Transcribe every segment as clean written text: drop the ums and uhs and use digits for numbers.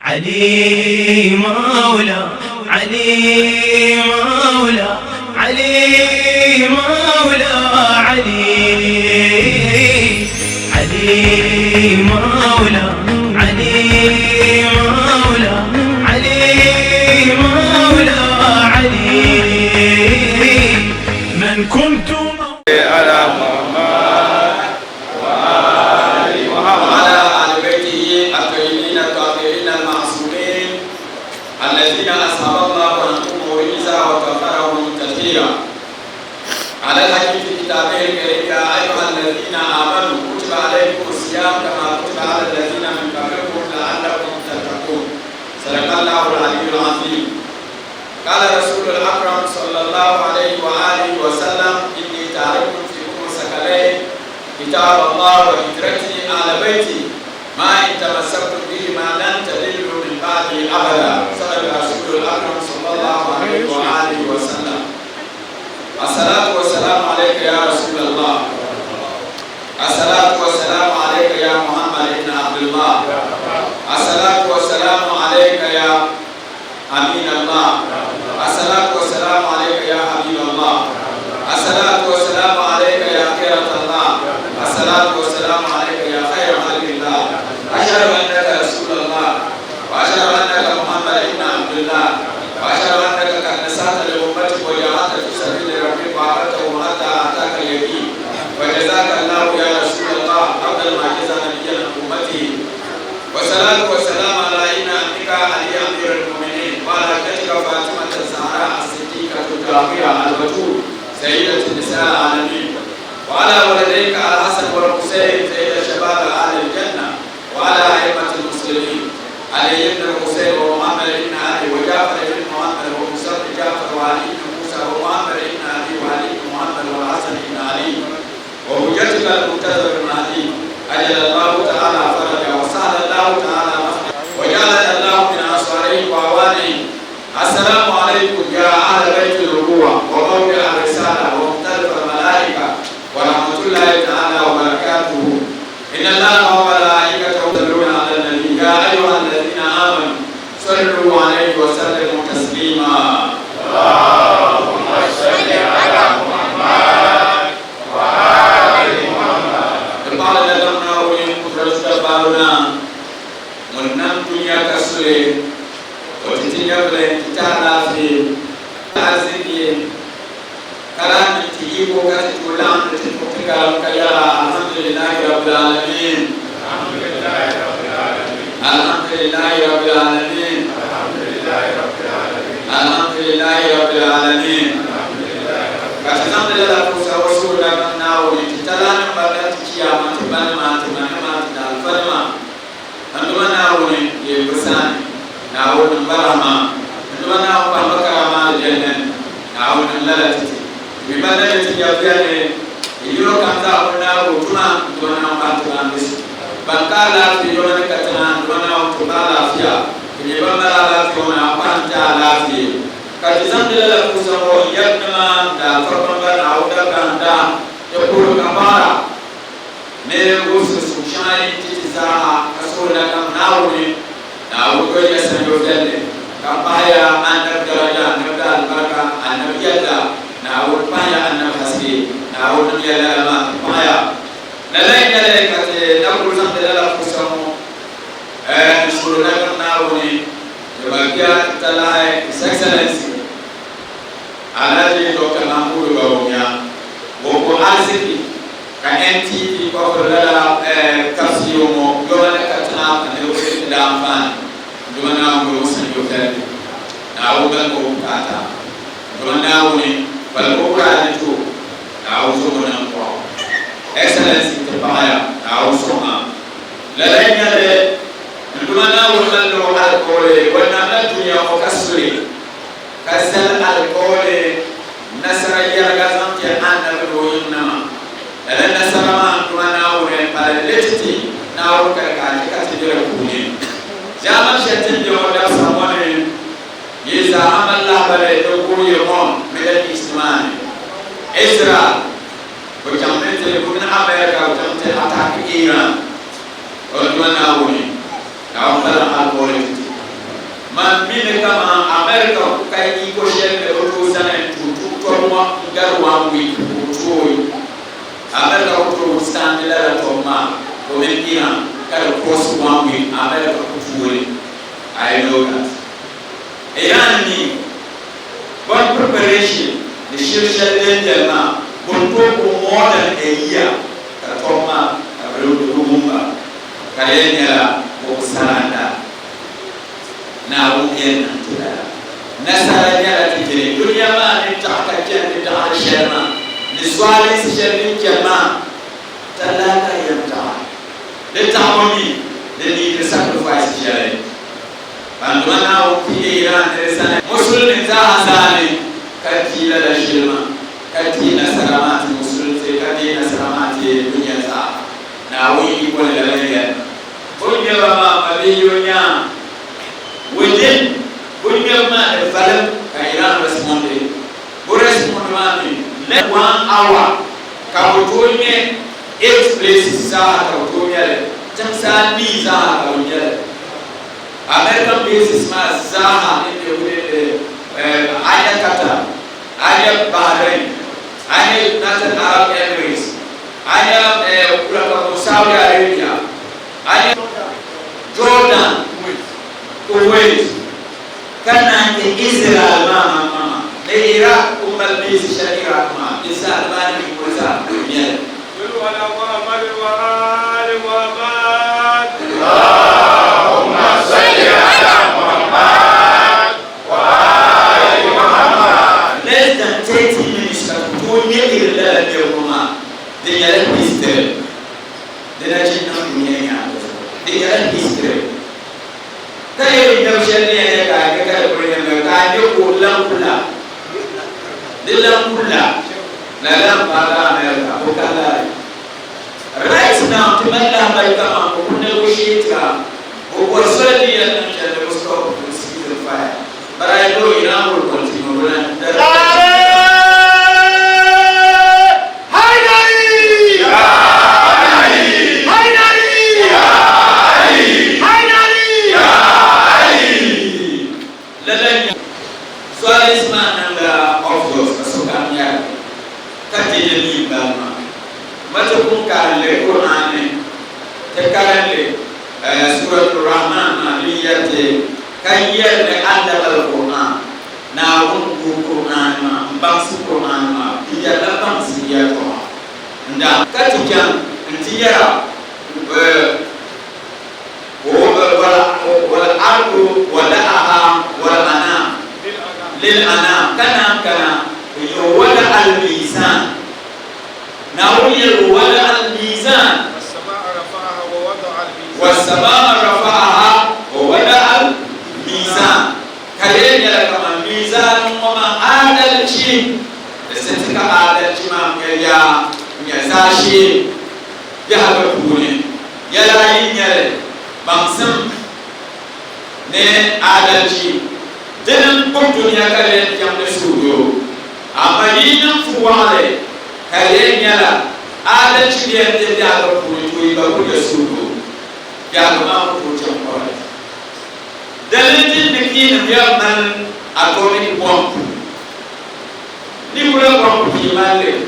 علي مولى علي مولى علي مولى علي علي مولى علي مولى علي مولى علي من كنت على محمد وآل محمد وعلى آل بيته الطيبين الطاهرين المعصومين الذين أصحب الله عنهم ورزا وكفرهم تطهيرا. على الحكيم في كتابه الكريم: يا أيها الذين آمنوا كتب عليكم الصيام كما كتب على الذين من قبلكم لعلكم تتقون. صدق الله العلي العظيم. قال رسول الأكرم صلى الله عليه وآله وسلم: إني تارك فيكم ثقلين، كتاب الله وعترتي آل بيتي، ما إن تمسكتم بهما لن تضلوا من بعدي أبدا. صدق رسول الأكرم صلى الله عليه وآله وسلم. الصلاة والسلام عليك يا رسول الله، الصلاة والسلام عليك يا محمد بن عبد الله، الصلاة والسلام عليك يا أمين الله، الصلاة والسلام عليك يا حبيب الله، الصلاة والسلام عليك يا خيرة الله، الصلاة والسلام عليك يا خير خلق الله. أشهد أنك رسول الله، وأشهد أنك محمد بن عبد الله، وأشهد أنك قد نصحت لأمتك وجاهدت في سبيل ربك وعبدته حتى أتاك اليقين. وجزاك الله يا رسول الله أفضل ما جزى نبيا عن أمته. والصلاة والسلام على ابن عمك علي أمير المؤمنين، وعلى ابنتك فاطمة الزهراء الصديقة الطاهرة البتول سيدة النساء العالمين، وعلى ولديك الحسن والحسين سيد شباب أهل الجنة، وعلى أئمة المسلمين علي بن الحسين ومحمد بن علي وجعفر بن محمد وموسى بن جعفر وعلي بن موسى ومحمد بن علي وعلي بن محمد والحسن بن علي، وحجتك المنتظر المهدي، عجل الله تعالى فرجه وسهل الله تعالى مخرجه وجعلنا الله من انصاره واعوانه. السلام عليكم يا اهل بيت النبوه وموضع الرساله ومختلف الملائكه ورحمه الله تعالى وبركاته. ان الله وملائكته يصلون على النبي، يا ايها الذين امنوا صلوا عليه وسلموا تسليما. اللهم صل على محمد وآل محمد. Paɣa la lam Naawuni kudratu dabaruna ŋun nam dunia ka suli o ti ti nyɛvili, ti ti alaafee, ariziki, ka lahi niŋ ti yiko ka ti tooi laɣim ni ti tuɣi ti karim ka yɛra alhamdulillahi rabbil alamin. Alhamdulillahi rabbil alamin. Alhamdulillahi rabbil alamin. Alhamdulillahi rabbil alamin. Alhamdulillahi rabbil alamin. Alhamdulillahi rabbil Ka ti zaŋdi lala pusa o suhu la Naawuni ti talanim ban na ti chiyaama, ti banima, ti manima, ti daalifanima, n Duuma Naawuni leei bɛ sani. Naawuni niŋ ba rahama. N Duuma Naawuni kpahimba karama alijanna ni. Naawuni niŋ lala ti ti. Ti mi ban na ni ti nyɛviya ni yi yino kam zaa kuli naagi o tuma, n Duuma Naawuni bahi ti ba m-bisi. Ban ka alaafee yoma ni katiŋa, n Duuma Naawuni ti ba alaafia. Ti mi ban mali alaafee ŋɔ, Naawuni kpahim ti alaafee. Ka ti zaŋdi lala pusa ŋɔ yɛrinima daalifa kpamba Naawuni dabigahinda ti puhiri ka paɣira ni wumsi suŋ shɛŋa yi ti ti zaaha ka suhuri la kam Naawuni. Naawuni doli ya sanyo viɛlli ka pahi ya Annabi daraja, Annabi daalibarika, Annabi yɛlda. Naawuni pahi ya Annabi haske. Naawuni niŋ ya lala maa ti paɣi ya. Lala n-nyɛ li ka ti na kuli zaŋdi lala pusa ŋɔ n-suhiri la kam Naawuni. Ti mabia talahi His Excellency Alhaji Doctor Mahmudu Bawumia ŋun ku ariziki ka NTV kɔfiri lala tafsiru ŋɔ yoma ni katiŋa ka niriba be ti daanfaani. N Duuma Naawuni yuli o sanyo viɛlli. Naawuni baligi o bukaata. N Duuma Naawuni baligi o kuraadi ti o. Naawuni zo o naŋkɔɣu. Excellency ti paɣiya. Naawuni sɔŋ a. Lala n-nyɛ li, n Duuma Naawuni mali o alikauli, o namla dunia ŋɔ ka su li, ka zali alikauli nasara yɛliga zaŋ ti Annabi ni o yiŋnima. Lala nasara maa n Duuma Naawuni pala li ti ti, Naawuni kali ka a chɛ ka ti be di puuni. Ʒiɛmani shɛli ti ni be ŋɔ dabisa ŋɔ ni, yi zaaha mali lahibali din guui ŋɔ Middle East maa ni. Israel. Bɛ chaŋmi ti bɛ mini America bɛ chaŋ ti attack Iran. O Duuma Naawuni, Naawuni pala alikauli ti ti. Man mi ni kaman America ku ka yiko shɛli ni bɛ tooi zani n-tuhi tuhi tɔbu ŋɔ n-gari one week ka o tooi. America ku tooi withstand lala tɔbu maa o mini Iran ka di cross one week America ku tooi li. I know that. Iran mi bomb preparation ni shiri shɛli din beni maa bɛ ni tooi ku more than a year ka tɔbu maa ka bɛ di wum ba ka di yɛn nyɛla bɛ ku surrender. Naawuni yɛn niŋ ti lala. Nasara nyɛla ti dini. Dunia maa ni taɣi ka chani di daɣiri shɛli maa, ni zualinsi shɛli din chani maa, talahi ka di yɛn taɣi. Di taɣibu mi, di needi sacrifice shɛli. Ban duma Naawuni pii Iran ni di sani Musulimi zaaha zaani ka di lala shili maa, ka di nasara maa ti Musulinsi, ka di nasara maa ti dunia zaa. Naawuni yiko ni lala yɛli maa. O ŋmɛba maa ma bɛ yo nyaa within bɛ ŋmɛbu maa ni valim ka Iran respondi. Bɛ respond maa mi less one hour ka bɛ tooi ŋmɛ eight places zaaha ka bɛ tooi ŋmɛli tiŋsi anii zaaha ka bɛ ŋmɛli American bases maa zaaha din be within the either Qatar, either Bahrain, either United Arab Emirates, either kula ka bɔ Saudi Arabia, either Jordan, Kuwait, ka naan ti Israel maa maŋmaŋa ni Iraq o mali base shɛli Iraq maa di zaa di maa ni mi kuli zaa n nyɛli. Sallu ala Muhammad wa ali Muhammad. Allahumma salli ala Muhammad wa ali Muhammad. Less than 30 minutes ka ti tooi nya iri lala niriba ŋɔ maa, di nyɛla history. Di na ʒi niŋ dunia nyaaŋa zuɣu. Di nyɛla history. Ka yɛli ŋmɛbu shɛli ni yɛn nyɛ ka a nya ka di kuli nyɛmi ka a nya ka o lan kula. Di lan kula lala m-paagi America, o ka lari. Right now ti mali lahabali kaman o kuli negotiate-ra, o bɔri soli ni yɛn niŋ shɛli ni bɛ stop the cease fire. But I know Iran will continue bɛ lan Lala nya Suarez maa niŋla obvious ka sokam nyari li ka je di mi m-bala maa. Mati kum karinli Quran ni ti karinli Suratul Rahman maa din yɛri ti ka yɛli ni allama al-Quran, Naawuni wuhi Quran maa m-baŋsi Quran maa, di yɛrila baŋsim yɛltɔɣa n-daa ka ti chaŋ n-ti yɛra Wal-ardu wada'aha wal-anam lil-anam ka naan kana n-nyɛ wada'a al-mizan. Naawuni yɛli wada'a al-mizan. Was-samaa rafa'aha wa wada'a al-mizan. Ka di yɛn nyɛla kaman mizan ŋɔ maa aadalchi, di simsi ka aadalchi maa ŋmɛ yaa n-nyɛ zaashee biɛhigu puuni. Yɛla ayi n-nyɛ li, baŋsim ni aadalchi. Dini n-gbubi dunia ka di yɛn kpɛm ni suhudoo. Amaa yi niŋ fuwaɣili ka di yɛn nyɛla aadalchi di yɛn be biɛhigu puuni to yi gba ku nya suhudoo. Biɛhigu maa ku tooi chaŋ correct. Daliri din ni kiinim yɛn mali atomic bomb, nuclear bomb pii mali li.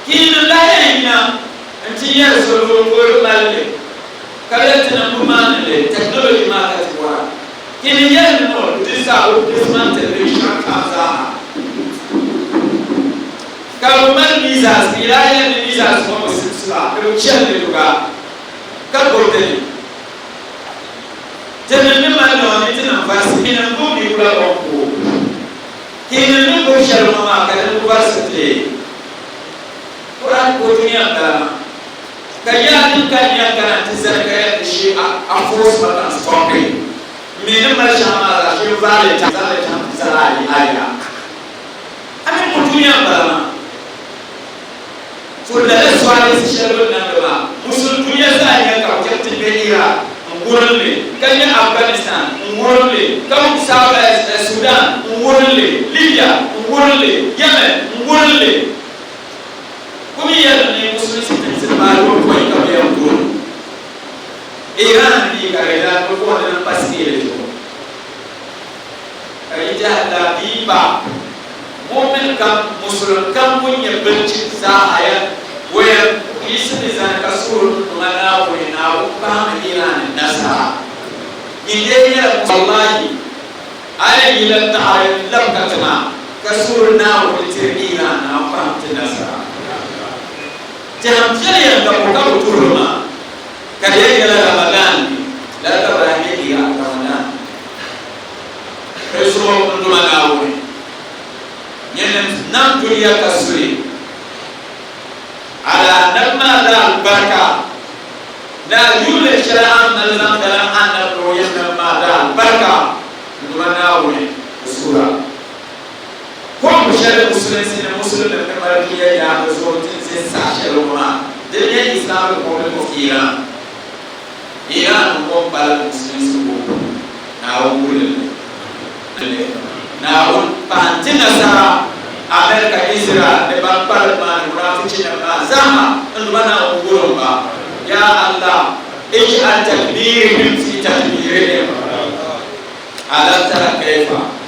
Kiinim lahi yɛn yina n-ti yɛri so ni o di mali li ka lɛ ti niŋ bi maani li, technology maa ka ti bɔra. Kiinim yɛli ni o di zaa o dismantle binshɛɣu kam zaaha ka bi mali missiles, bɛ daa yɛli ni missiles ŋɔ bi simsi ba ni bi chani li luga ka gbubi di ni. Tinim ni mali noo ni tinim varisi tinim gbubi ni kula bomb ku tinim ni gbubi shɛli ŋɔ maa ka di ku varisi ti Quran ko dunia n bala maa ka yaa din ka nya kana nti zani ka yɛli ni shi a force ma ka n stop it m mi ni mali shɛŋa maa zaa shi n vaali chaŋ zaŋli chaŋ ti zali a yi a yaa a mi ku dunia n bala maa. To lala sualinsi shɛli bɛ ni niŋdi maa, Musulin dunia zaa nya ka bɛ chaŋ ti be Iraq n-wurim li, ka nya Afghanistan n-wurim li, ka wum South Sudan n-wurim li, Libya n-wurim li, Yemen n-wurim li. Bɛ mi yɛli ni Musulinsi tinsi dibaayopɔin ka bɛ yɛn wurim. Iran mi ka di daa bi bɔhi ni niŋ pa scale zuɣu. tɛhila di yi pa mumin kam, musulim kam ŋun nyɛ bilichini zaaha yɛn o yɛn yiɣisimi zani ka suhuri n Duuma Naawuni, Naawuni pahimi Iran nasara. Nyin dee nyɛla musulim, wallahi a yɛn yila daɣiri n-lab ka tiŋa ka suhuri Naawuni tiri Iran Naawuni pahim ti nasara. Tɛhim piɛli yɛn ka bo ka bi tuhiri ma ka di yɛn nyɛla Ramadan ni lala ka bɛ daa nyɛ Iran Ramadan ni. Di zuɣu n Duuma Naawuni, nyini nam dunia ka su li. A daa nam maa daa alibarika ni a yuli shɛli a ni mali zaŋ dalim anabi ni o yɛn nam maa daa alibarika n Duuma Naawuni di suura. Kom shɛli Musulinsi ni Musulinnim ni mali dunia yaangi zuɣu nti n-ʒe saha shɛli ŋɔ maa, din nyɛ Islamic Republic of Iran. Iran n-kom kpalim Musulinsi wuhibu Naawuni kuli ni. Naawuni pahi n-ti nasara America, Israel ni ban kpalim maa ni munaafichinim maa zaaha n-duba Naawuni wurim ba. Ya Allah, ij'al tadbirihim fi tadbirihim. Alam tara kayfa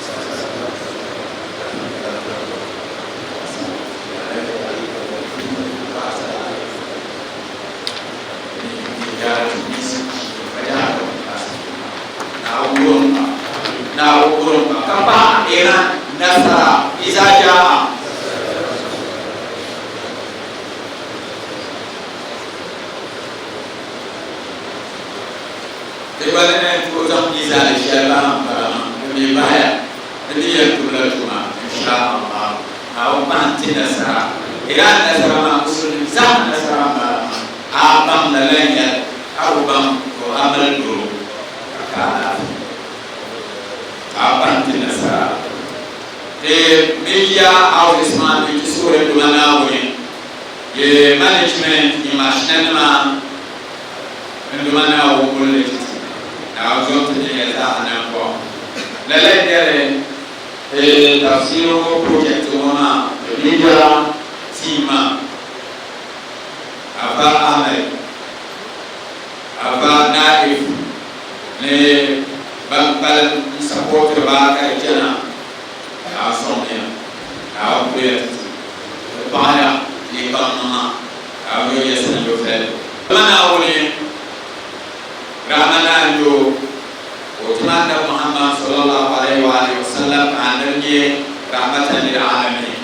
ka pahi Iran nasara iza jaa. Di gba ni na tooi zaŋ mizani shɛli bahi m-bala maa, di mi bahaya ni di yɛn tumla tuma, insha Allah. Naawuni pahi n-ti nasara. Iran nasara maa, Musulinim zaa nasara m-bala maa. A baŋ lala n-yɛli, a bi baŋ, to a mali doro ka ka alaafee. A pahi n-ti nasara. Ti media houses maa mi ti suhiri Duuma Naawuni di management ni mashinanima. N Duuma Naawuni kul ni ti ti Naawuni zom ti dunia zaa ha nambɔɣu. Lala n-nyɛ li ti tafsiiri ŋɔ project ŋɔ maa media team maa, Afa Ahmed, Afa Naif ni ban kpalim n-supportiri ba ka di chana, Naawuni sɔŋmiya, Naawuni kuliya ti ti, ti paɣiya ni yi kpaŋ maŋa. Ka a yo ya sanyo fɛli. Dama Naawuni rahma naan yo o tima Annabi Muhammad sallallahu alayhi wa alihi wa sallam ka Annabi nyɛ rahmatan lil alamin.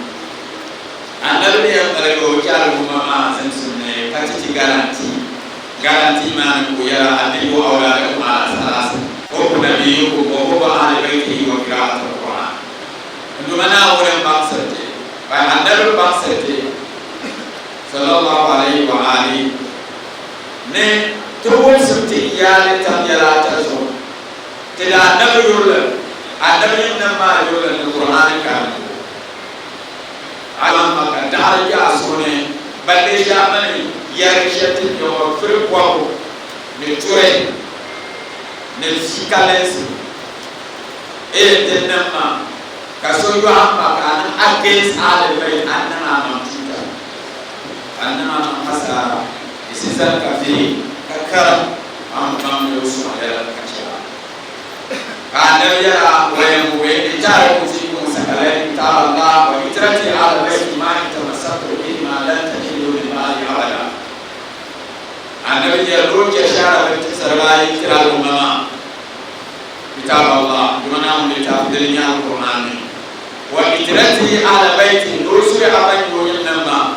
Annabi ni yɛn ŋmaligi o chɛ al'umma maa zimsim ni ka ti ti garanti. Garanti maa ni ka o yɛra, Addibu awladakum ala salasa, hubbu nabiyyikum wa hubbu ahli baytihi wa qira'atul Qur'an. N Duuma Naawuni m-baŋsiri ti, ka Annabi baŋsiri ti. Sallallahu alayhi wa alihi, ni ti wumsim ti iyaali tam yɛla ata zuɣu, ti daa nabi yurilim, Annabi yimnim maa yurilim ni Kur'aani karimbu. Amaa ka daɣiri kpe a suhu ni, balle ʒiɛmani yɛrigi shɛli ti ni ŋɔ firi bɔbu ni turi ni vi kalinsi eeh din niŋ maa. Ka so yɔhim ma ka a niŋ against Ahlul Bayt a ni niŋ a maŋ tuuta, ka a niŋ a maŋ hasaara, di si zani ka vihi ka karim a ni baŋ ni o sɔŋ yɛla ka chɛ a. Ka Annabi yɛra, Wa inni taariku fiikum sakalayni kitaab Allah wa itrati Ahlul Bayti ma in tamassaktum bihima lan tadillu min ba'di abada. Annabi yɛra ni o chɛ shɛhira bintimsariba ayi n-tiri al'umma maa. Kitaab Allah, Duma Naawuni litaafi dini nyɛ Alkur'aani, wa itrati ahla bayti, ni o suri a ban nyɛ o yiŋnim maa,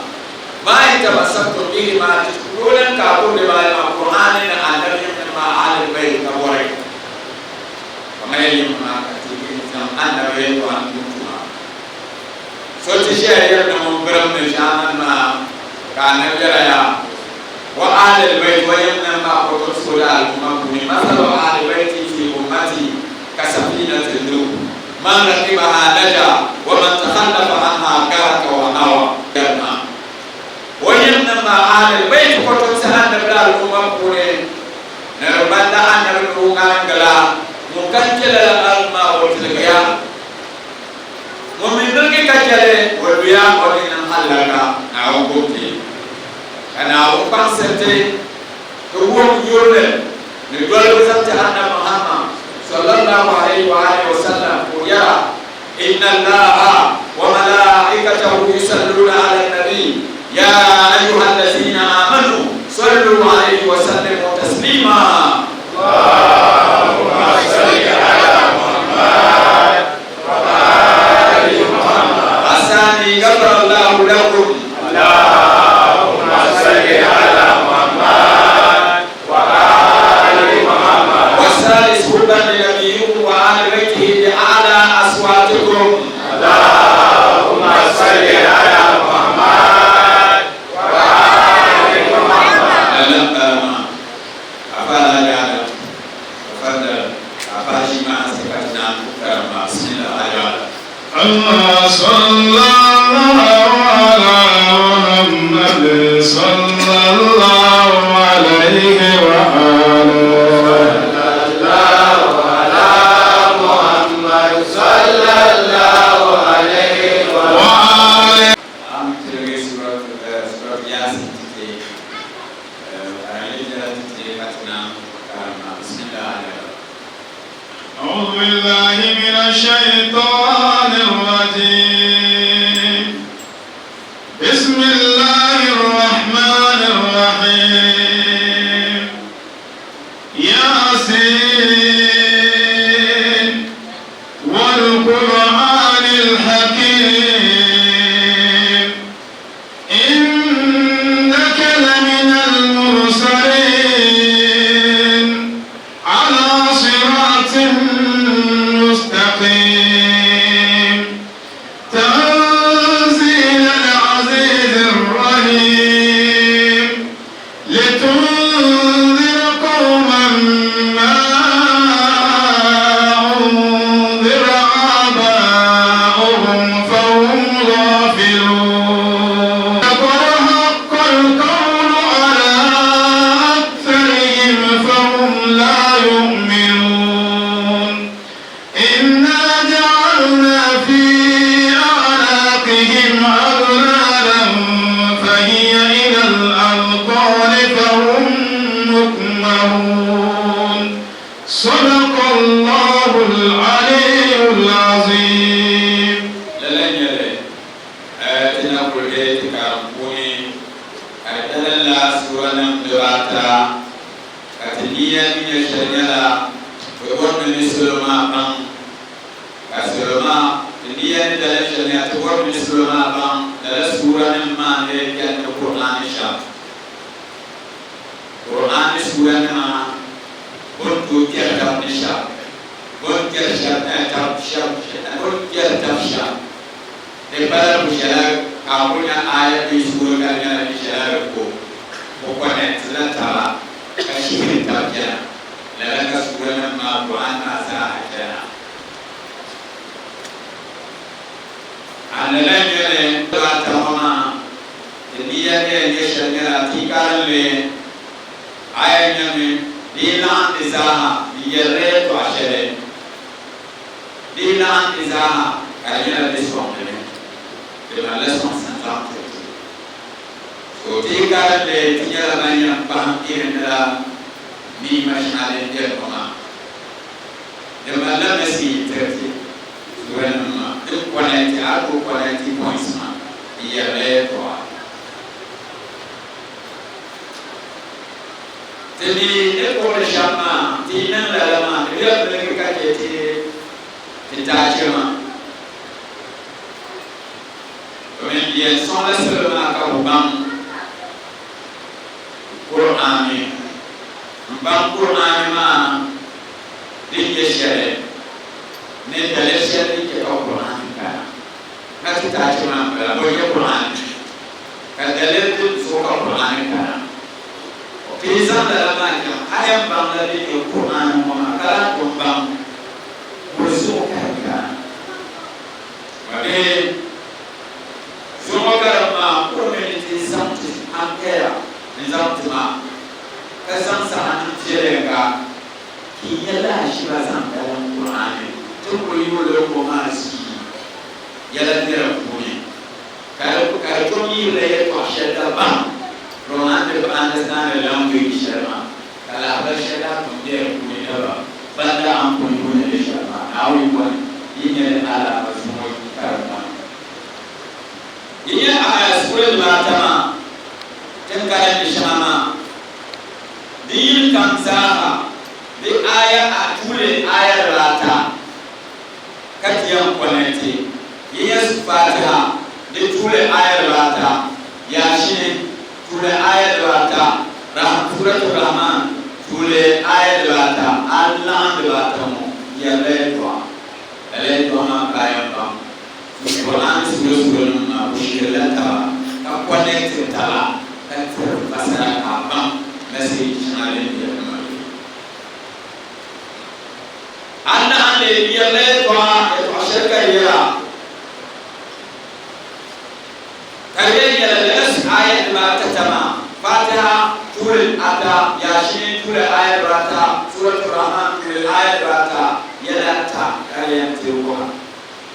maa in tamassaktum bihima, ti ku tooi lan kaai guri dibaayi maa, Kur'aani ni Annabi yiŋnim maa, ahlul bayt, ka bɔri kamaya yiŋ maa ka ti zaŋ Annabi yɛltɔɣa n-tum tuma. So ti ʒiya yɛri ni ŋun birim ni ʒaamani maa ka Annabi yɛla yaa. Wa ahlil bayt wa yiŋnim maa kɔtomsi o daa al'umma puuni, masalu ahli bayti fi ummati ka safinati Nuh, man rakibaha naja wa man takhallafa anha garaka wa hawa. Yɛlima, O yiŋnim maa ahlil bayt kɔtomsi Annabi daa al'umma puuni, ni di ŋmanila Annabi Nuhu ŋariŋgila, ŋun ka n-kpe lala ŋariŋ maa o tiligiya, ŋun mi birigi ka chɛ li o luya o ni niŋ hallaka, Naawuni gom ti. Ka Naawuni kpaŋsiri ti ti wum yurili ni dolibu zaŋ ti Annabi Muhammad, Sallallahu alayhi wa alihi wa sallam, ka o yɛra. Inna Allaha wa malaikatahu yusalluna ala nabi ya ayyuha allazina amanu sallu alayhi wa sallimu taslima. Allahumma salli ala Muhammad wa ali Muhammad. Asani ghafara Allahu lakum. Allahumma salli ala Muhammad wa ali Muhammad. والثالث حبا لنبيكم وآل بيته بأعلى أصواتكم. اللهم صل على محمد وآل محمد. أفلا يعلم تفضل أفاشي مع سكتنا كرم بسم الله الرحمن. الله صلى الله على محمد صلى الله عليه وآله. الله على محمد صلى الله عليه وآله. Am tiligi surat Yasin titi karali jara titi katina karama bismillah. أعوذ بالله من الشيطان الرجيم. بسم الله الرحمن الرحيم. ياسين والقرآن الحكيم، إنك لمن المرسلين على صراط مستقيم، تنزيل العزيز الرحيم، لتنذر قوما ما أنذر آباؤهم فهم غافلون. لقد حق القول على أكثرهم فهم لا يؤمنون. إنا جعلنا في أعناقهم أغلالا فهي إلى الأذقان فهم مقمحون. صدق الله العلي العظيم. Lala nyɛli ti na kuli ti karim puuni ka di dalinla suranim dibaata, ka ti niya ni nyɛ shɛli nyɛla bi bɔrimi ni salo maa baŋ, ka salo maa ti niya ni dalin shɛli nyɛla ti bɔrimi ni salo maa baŋ lala suranim maa ni yɛli ni Qur'ani shɛm Qur'ani suranima bɛ ni tooi kpɛri tab ni shɛm, bɛ ni kpɛri shɛm tab shɛm, bɛ ni kpɛri tab shɛm. Di pala bu shɛla ka a kuli nya aaya bee suura ka di nyɛla di shɛla di ko bi connect la taba ka shihiri tab chana. Lala ka suuranim maa Qur'an maa zaaha chana. A lala n-nyɛli ata ŋɔ maa di niya ni yɛn nyɛ shɛli nyɛla ti karinli aya nyɛmi di yi laɣim di zaaha di yɛrila yɛltɔɣa shɛli, di yi laɣim di zaaha ka di nyɛla di sɔŋdimi, di malila sɔŋsim zaŋ tiri ti. So ti yi karinli ti nyɛla ban yɛn kpahim irinila niima shɛŋa din be ŋɔ maa. Di malila message tiri ti suuranim maa din connect a tooi connect points maa di yɛrila yɛltɔɣa. Ti mi ni kpuɣiri shɛm maa, ti yi niŋ lala maa, di bela biligi ka chɛ ti ti taachi maa. Domin di yɛn sɔŋla salo maa ka bɛ baŋ Kur'aani, m-baŋ Kur'aani maa din nyɛ shɛli, ni daliri shɛli din chɛ ka Kur'aani kana. Ka ti taachi maa m-bala, bɔ n-nyɛ Kur'aani? Ka daliri din zuɣu ka Kur'aani kana. Ti yi zaŋ lala maa chaŋ, a yɛn baŋ la din nyɛ Kur'aani ŋɔ maa, ka lahi pun baŋ bɔ zuɣu ka di kana. Mabihi, zuŋɔ karim maa kurimi ni ti zaŋ ti hankaya n-zaŋ ti ma, ka zaŋ saha niŋ viɛlinga ka yi nya lahiʒiba zaŋ dalim Kur'aani ti kuli yuuli ŋɔ maa ʒii yɛla nira puuni. Ka di ka di tom yihila yɛltɔɣ shɛli dabam from and to understand language shɛli maa, ka lahabali shɛli daa pun be di puuni dabam ban daa an pun yuuni li shɛli maa. Naawuni yiko ni yi nya li alaama zuŋɔ. dibaata maa, ti ni karindi shɛŋa maa, di yini kam zaaha di aaya a tuuli aaya dibaata ka ti yɛn kɔnɛti. Yi nya Fatiha di tuuli aaya dibaata, Yaashini tuuli aaya dibaata, Suuratu Rahman tuuli aaya dibaata, a laɣim dibaata ŋɔ yɛrila yɛltɔɣa. Lala yɛltɔɣa maa paaya pam. Qur'an suura suuranim maa ku shihirila taba ka connectiri taba ka tiri fasara ka a baŋ message shɛŋa din be di maa ni. A naɣindi yɛrila yɛltɔɣa, yɛltɔɣa shɛli ka di yɛra ka di yɛn nyɛla lala aaya dibaatata maa, Fatiha tuuli ata, Yaashin tuuli aaya dibaata, Suratul Rahman tuuli aaya dibaata, yɛla ata ka di yɛn ti wuhi a.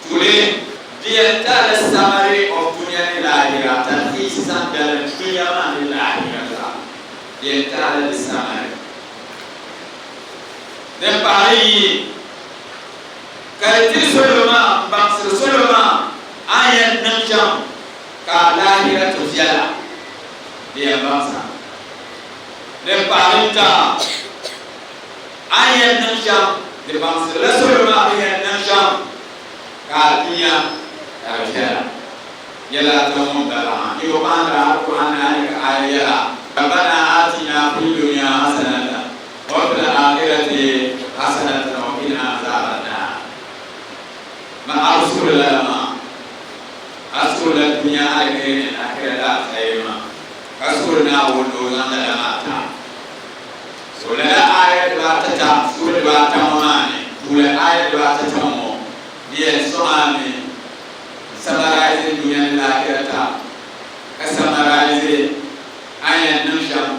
Tuli, di yɛn taɣila summary of dunia ni laahira talhiisi zaŋ dalim dunia maa ni laahira zaa. Di yɛn taɣila di summary. Din pahiri yi, ka di tiri salo maa m-baŋsiri salo maa a ni yɛn niŋ shɛm ka a laahira ti viɛla, di yɛn baŋsi a. Din pahiri n-ta, A ni yɛn niŋ shɛm, di baŋsirila salo maa ni yɛn niŋ shɛm ka a dunia ka di viɛla. Yɛla ata ŋɔ m-bala maa. Yi bi kpaŋdira Alkur'aan ni a ni ka aya yɛla, Rabbana aatina fi dunya hasanatan wa fil aakhirati hasanatan wa qina azaaban naar. Ma a bi suhiri lala maa. A suhirila dunia aliheri ni akhira daaliheri maa, ka suhiri Naawuni ni o zaŋ lala maa ti a. So lala aaya dibaatata suura dibaata ŋɔ maa ni, tuuli aaya dibaatata ŋɔ ni yɛn sɔŋ a mi n-summarise dunia ni laahira ta, ka summarise a ni yɛn niŋ shɛm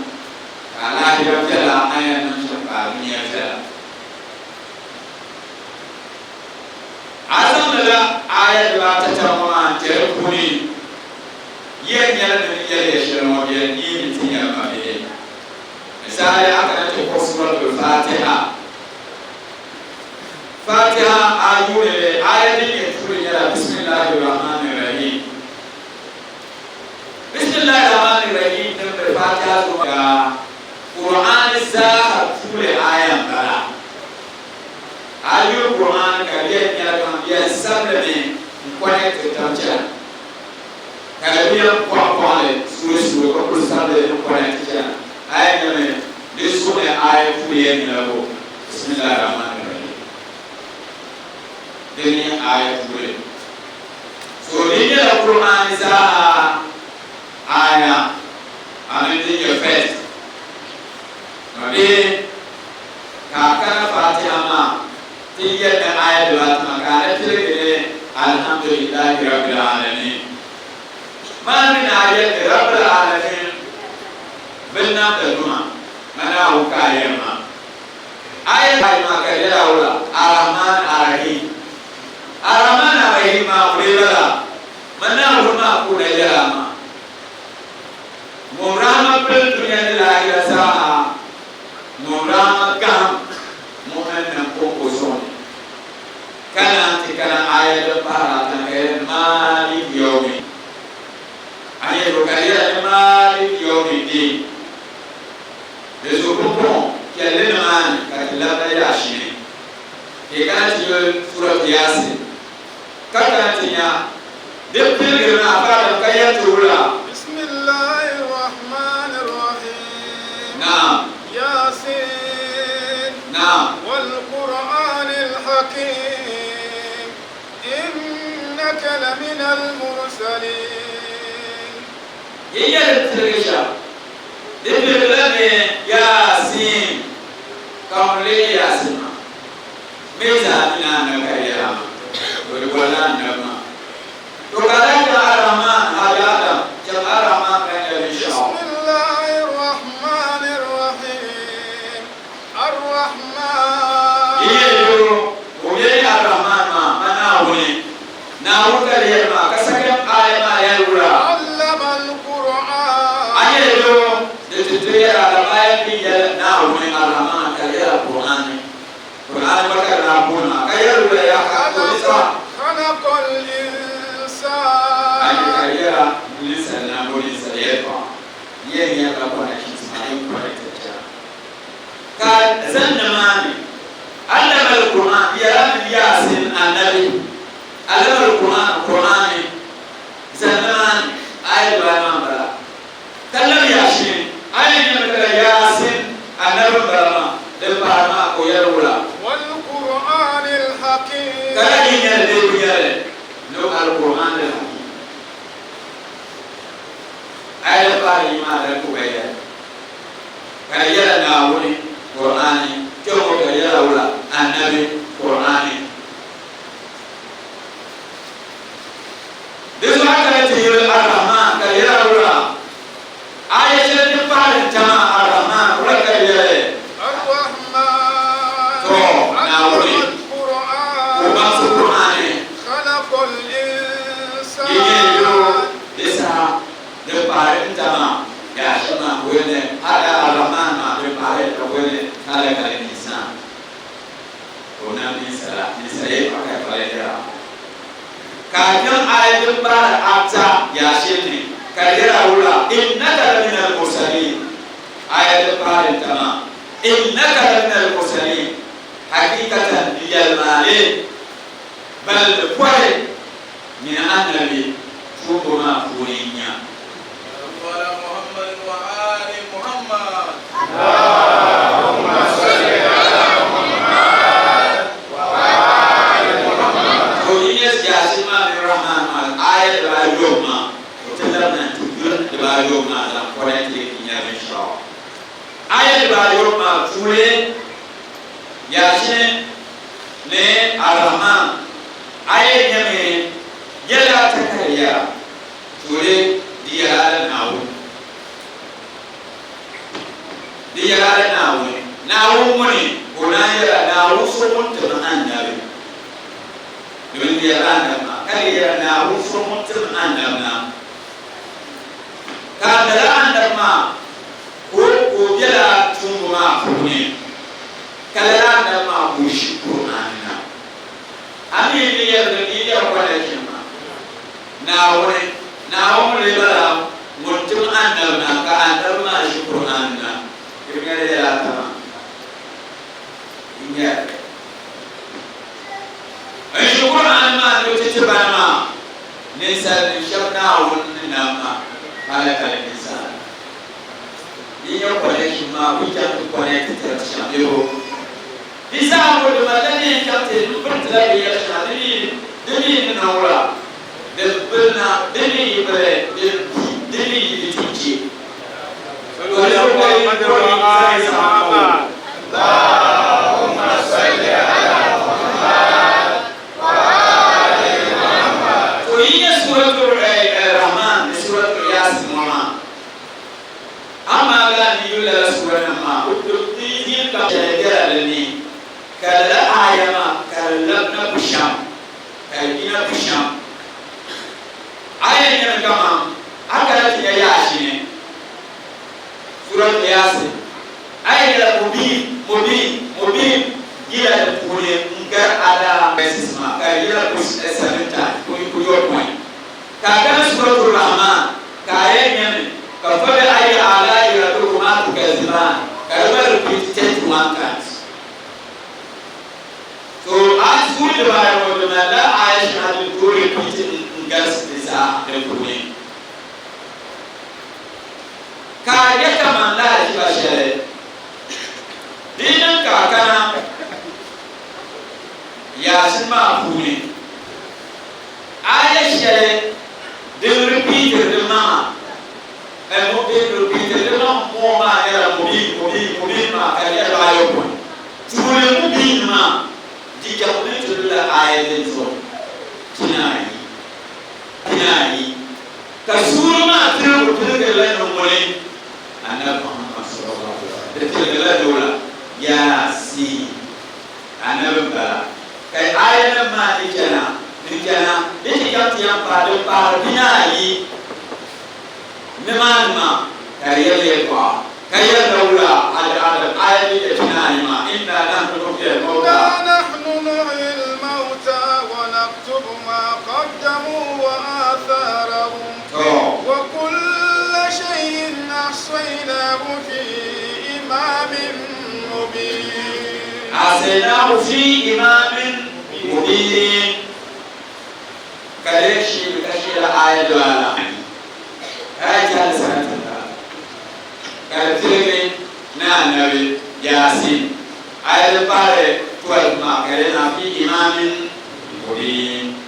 ka a laahira viɛla, a ni yɛn niŋ shɛm ka a dunia viɛla. A zaŋ lala aaya dibaatata ŋɔ maa n-kpe di puuni, yi yɛn nyɛla ni ni yɛli ya shɛli ŋɔ bɛ ni ti nya mabihi. Misali a kana ti kpuɣi Suratul Fatiha. Fatiha a yuuni li aya din nyɛ tuuli nyɛla Bismillahi Rahmani Rahim. Bismillahi Rahmani Rahim din be Fatiha zuɣu ka Qur'ani zaaha tuuli aya m-bala. A yuli Qur'ani ka di yɛn nyɛla kaman bɛ yɛn sabili mi n-connect tam chana. Ka di bi yɛn kɔɣi kɔɣili suuri suuri ka kuli sabili n connect chana, a yɛn nyami di zuɣu ni aaya tuuli yɛn nyɛla bo? Bisimillahi Rahmani Rahim. Dini nyɛ aaya tuuli. So di nyɛla Qur'ani zaa aaya a mini din nyɛ first ma bee ka a kana Fatiha maa ti yɛli ni aaya dibaata maa ka a ni piligi ni Alhamdulillahi Rabbil Aalamiin maa mi ni a yɛli ni Rabbil Aalamiin binnamda duma ma Naawuni ka a yɛri maa. Aaya ayi maa ka di yɛli a wula? Ar-Rahmaan Ar-Rahiim. Ar-Rahmaan Ar-Rahiim maa o dee bala ma Naawuni maa ka o na yɛli a maa. Ŋun rahama pili dunia ni laahira zaaha, ŋun rahama gahim mu'minnim kɔŋko zuɣu ni, ka naan ti kana aaya din pahiri ata ka yɛli, Maaliki yawmi, a ni yɛli ka di yɛla ni Maaliki yawmi ddin. Di zuɣu pumpɔŋɔ piɛlli nimaani ka ti labina yaɣishini. Ti kana ti yuli Surat Yaasin, ka kana ti nya di piligiri mi Afa Adam ka yɛli ti wula? Bismillahi Rahmani Rahim. Naam. Yaasin. Naam. Wal Qur'anil Hakim. Innaka laminal mursalin. Yi yɛli n-tiligi shɛm, di piligila ni Yaasin, ka ŋun leei Yaasin maa mi zaa mi ni Annabi ka di yɛla maa, to di bolila Annabi maa. To ka daa chaŋ Ar-Rahman, Haji Adam, chaŋ Ar-Rahman ka nya binshɛɣu. Yi yɛli doo, o bɛ Ar-Rahman maa, ma Naawuni. Naawuni ka di yɛli maa, ka second aaya maa yɛli wula? A yɛli doo, di ti ti yɛra la bayan ni yɛli Naawuni Ar-Rahman ka di yɛla Qur'an ni. Qur'ani gba ka di daa booni maa, ka yɛli wula yaa ka o ni sa. Ayi ka di yɛla ninsal nambu. Yɛn nyɛrila connections maa din connected chana. Ka zani nimaani, Allama al-Qur'an, yɛla ni Yaasin Annabi, Allama al-Qur'an, Qur'ani, zani nimaani, aaya dibaayi maa m-bala. Ka labi Yaashini, aaya nyɛmi ka la Yaasin Annabi m-bala maa, din pahiri maa ka o yɛli wula? Wal-Qur'an al-Hakim. Ka la yi nyɛli bee bi nyɛli ni Al-Qur'an al-Hakim. Aaya din pahiri yi maa la ka o gba yɛli. Ka di yɛla Naawuni Qur'aani, kpɛŋɔ ka di yɛla wula? Annabi Qur'aani. Di zuɣu a kana ti yuli Ar-Rahman ka di yɛla wula? Aaya shɛli din pahiri n-ta maa Ar-Rahman wula ka di yɛli? Ar-Rahman Tɔ! Naawuni, Allama ka o baŋsi Qur'aani. Khalaqa Di nyɛ al-insan. yo di saha. Din pahiri n-ta maa, yaha maa wani hada Ar-Rahman maa din pahiri ka wani khalaqa al-insan o nam ninsala, ninsala yi paɣi ka kpali yɛra maa. Ka a chaŋ aaya din pahiri ata yaashili ni ka di yɛra wula innaka lamina al-mursalin aaya din pahiri n-ta maa innaka lamina al-mursalin hakikatan di yɛlimaali bal di pɔri Nyini Annabi, tuumbu maa puuni n-nya. Sallu ala Muhammadin wa ali Muhammad. Allahumma salli ala Muhammad wa ali Muhammad. To yi nya Yasin maa mini Rahman maa aaya dibaayobu maa, o ti labina nti yuli dibaayobu maa zaŋ currently n-nya binshɛɣu. Aaya dibaayobu maa puuni Yasin ni Ar-Rahman Aya nyami yɛla takariya tuuli di yɛla la Naawuni. Di yɛla la Naawuni. Naawuni ŋuni ka o naan yɛla Naawuni so ŋun tim Annabi. Domin di yɛla Annabi maa ka di yɛla Naawuni so ŋun tim Annabi na. Ka lala Annabi maa ka o ka o bela tuumbu maa puuni ka lala Annabi maa ka o ʒi Kur'aani na. A mi ni yɛli ni yi lɛbi connection maa, Naawuni, Naawuni lee bala ŋun tim Annabi na ka Annabi maa ʒi Qur'an na, di bi nyɛla yɛla ata maa n-nyɛli li. N ʒi Qur'an maa ni o ti ti bana maa, ninsalinim shɛba Naawuni ni nam maa, khalaqal insana. Yi nya connection maa, bɛ chaŋ ti connect tiri ti shɛm bee bo? Di zaa ŋɔ di malila ni yɛn chaŋ ti m-piritila binyɛr shɛŋa di mi di mi ni niŋ wula, di bili na, di mi yi bili, di bi, di mi yi bi ti je. Sallu ala Muhammadin wa ali Muhammad. Allahumma salli ala Muhammad wa ali Muhammad. To yi nya Suratul Rahman ni Suratul Yasin ŋɔ maa, Amaa lala ni yuli lala suuranim maa, di yin ka shɛli bela di ni, ka lala aaya maa ka di labina bushɛm, ka di yina bushɛm. A yɛn nyami kaman a kana ti nya yaashini, Surat Yasin, a yɛn nyala mubin, mubin, mubin yila di puuni n-gari a lala verses maa, ka di yina seven times, kuyopɔin. Ka a kana Suuratul Rahmaan, ka a yɛn nyami ka fabi ayi aalaa'i rabbikumaa tukazibaan, ka di gba repeat 31 times. So a suuri dibaayi ŋɔ di malila aaya shɛŋa din tooi repeat n-galisi di zaa di puuni. Ka a nya kaman lahiʒiba shɛli di yi niŋ ka a kana Yaasin maa puuni. Aaya shɛli din ripiitiri di maŋa, din ripiitiri di maŋ ŋɔ maa nyɛla mubin, mubin, mubin maa ka di nyɛ dibaa ayopɔin. Tuuli mubin maa di chaŋmi ti lula aaya din zuɣu pinaayi, pinaayi. Ka suuri maa piligu piligirila ni ŋuni? Anabi Muhammad sallallahu alaihi wasallam. Di piligirila ni wula? Yasin. Anabi m-bala. Ka aayanim maa ni chana, ni chana, di ti chaŋ ti yɛn paai din pahiri pinaayi nimaani maa, ka di yɛli yɛltɔɣa, ka yɛlila wula Adam aaya din nyɛ pinaayi maa, Inna nahnu nuhyil mawta. Inna nahnu nuhyil mawta wa naktubu ma qaddamu wa atharahum To. wa kulla shay'in ahsaynahu. عصيناه في إمام مبين. عصيناه في إمام مبين. Ka di shi bi ka shila aya doya la aya chali sanati la ka di tiligi ni anabi Yasin aya di pahiri 12 maa ka di na fi imamin mubin.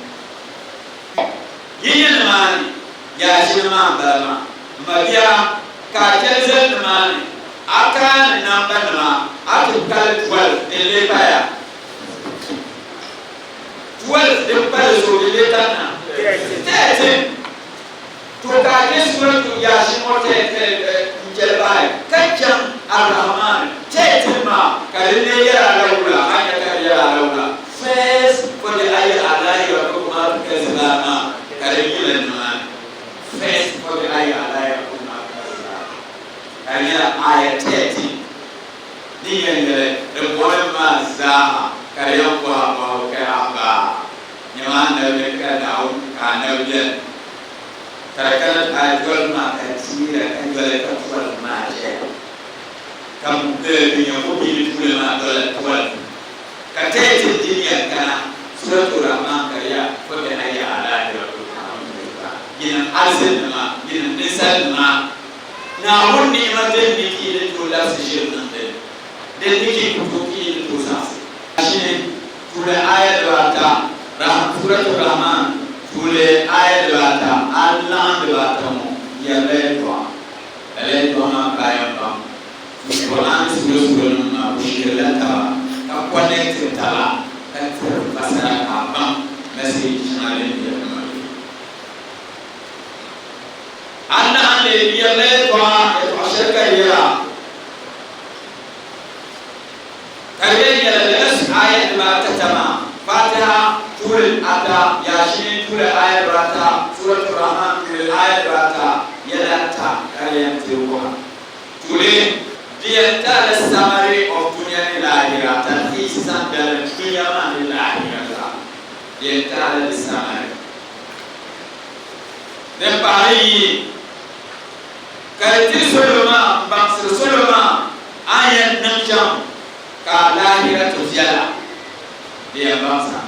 Yi yi nimaani Yasin maa m-bala maa m mabia ka a chali zali nimaani a kaani namba nima a ti kali 12 din lee paya. 12 din pa di zuɣu di lee kanna 13. To ka a je suratu Yasin ŋɔ n-chɛli bahi ka chaŋ Ar-Rahman 13 maa ka di lee yɛri a la wula? A ni nya ka di yɛri a la wula? First for the ayi alahi rabbikuma tukazibaan maa ka di yila nimaani. First for the ayi alahi rabbikuma tukazibaan ka di nyɛla aya 13. Di yɛn yɛli di bɔhim maa zaaha ka di yɛn bɔhi a bɔhigu ka a ba nyama anabi ni ka Naawuni ka anabi beni ka di kana ti a doli maa ka teera ka doli ka toli maa ʒɛya ka din yɛn ku piini tuuli maa doli toli ka teei ti din yɛn kana Suratu Rahman ka di ya fa bi ayyi alaa'i rabbikuma tukazibaan yinim alizinnima yinim ninsalinima. Naawuni ni'ima din ni ki ni tooi labisi ʒiri niŋ di ni, din ni ki ku tooi ki ni tooi zaɣisi. Shini, tuuli aaya dibaata, Suuratu Rahman, tuuli aaya dibaata, a laɣim dibaata ŋɔ yɛrila yɛltɔɣa. Lala yɛltɔɣa maa bayan pam. Qur'aan suura suuranim maa ku shihirila taba ka connectiri taba ka tiri fasara ka a baŋ message shɛŋa din be di maa ni. A naɣindi yɛrila yɛltɔɣa, yɛltɔɣa shɛli ka di yɛra, ka di yɛn nyɛla lala aaya dibaatata maa, Fatiha tuuli ata, Yaashiin tuuli aaya dibaata, Suuratu Rahman tuuli aaya dibaata, yɛla ata ka di yɛn ti wuhi tuuli. Di yɛn taali summary of dunia ni laahira, talhiisi zaŋ dalim dunia maa ni laahira zaa, di yɛn taali di summary. Din pahiri yi, ka di tiri salo maa m-baŋsiri salo maa a ni yɛn niŋ shɛm ka a laahira ti viɛla, di yɛn baŋsi a.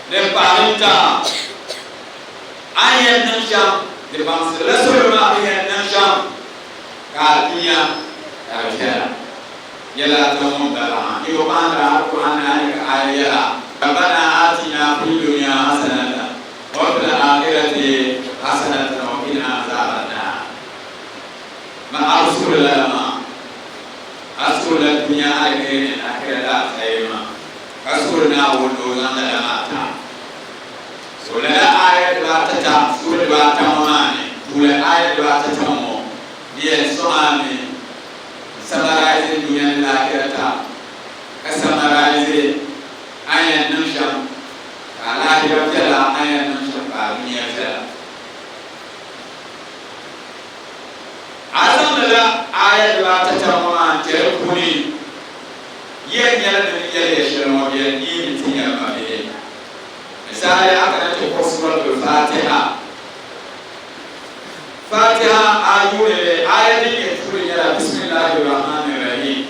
Din pahiri ta, a ni yɛn niŋ shɛm, di baŋsirila salo maa bɛ yɛn niŋ shɛm ka a dunia ka di viɛla. Yɛla ata ŋɔ m-bala maa. Yi bi kpaŋdira Alkur'aan ni a ni ka aya yɛla, Rabbana aatina fi dunya hasanatan wa fil aakhirati hasanatan wa qina azaban naar. Ma a bi suhiri lala maa. A suhirila dunia alheri ni akhira daafeei maa, ka suhiri Naawuni ni o zaŋ lala maa ti a. So lala aya dibaatata, suura dibaata ŋɔ maa ni, tuuli aya dibaatata ŋɔ di yɛn sɔŋ a mi n-summarise dunia ni laahira ta, ka summarise a ni yɛn niŋ shɛm ka a laahira viɛla, a ni yɛn niŋ shɛm ka a dunia viɛla. A zaŋdila aaya dibaatata ŋɔ maa n-kpe di puuni, yi yɛn nyɛla ni ni yɛli ya shɛli ŋɔ bɛ yɛn neemi ti ya mabihi. Misali, a kana ti kpuɣi Suratul Fatiha. Fatiha a yuuni li, aaya din nyɛ tuuli nyɛla Bismillahi Rahmani Rahim.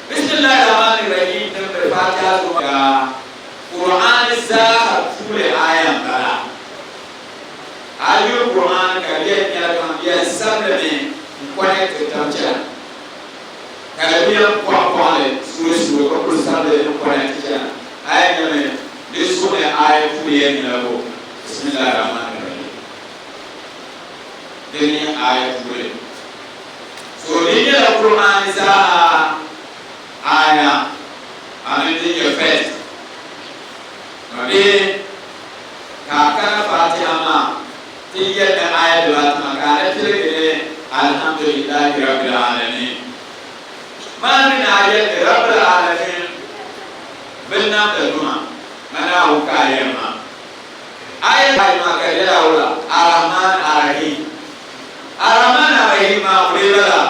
Bismillahi Rahmani Rahim din be Fatiha zuɣu maa Qur'aani zaaha tuuli aaya m-bala. A yuli Qur'aani ka di yɛn nyɛla kaman bɛ yɛn sabili mi n-connecti tab chana ka di bi yɛn kɔɣikɔɣili suuri suuri ka kuli sabili n-connecti chana. A yɛn nyami di zuɣu ni aaya tuuli yɛn nyɛla bo? Bisimillahi Rahmani Rahim. Din nyɛ aaya tuuli. So di nyɛla Qur'aani zaaha aaya a mini din nyɛ first ma bee ka a kana Fatiha maa ti yɛli ni aaya dibaata maa ka a ni piligi ni Alhamdulillahi Rabbil Alamin maa mini a yɛli ni Rabbil Alamin binnamda duma ma Naawuni ka a yɛri maa. Aya ayi maa ka di yɛla wula? Ar-Rahman Ar-Rahim. Ar-Rahman Ar-Rahim maa o lee bala?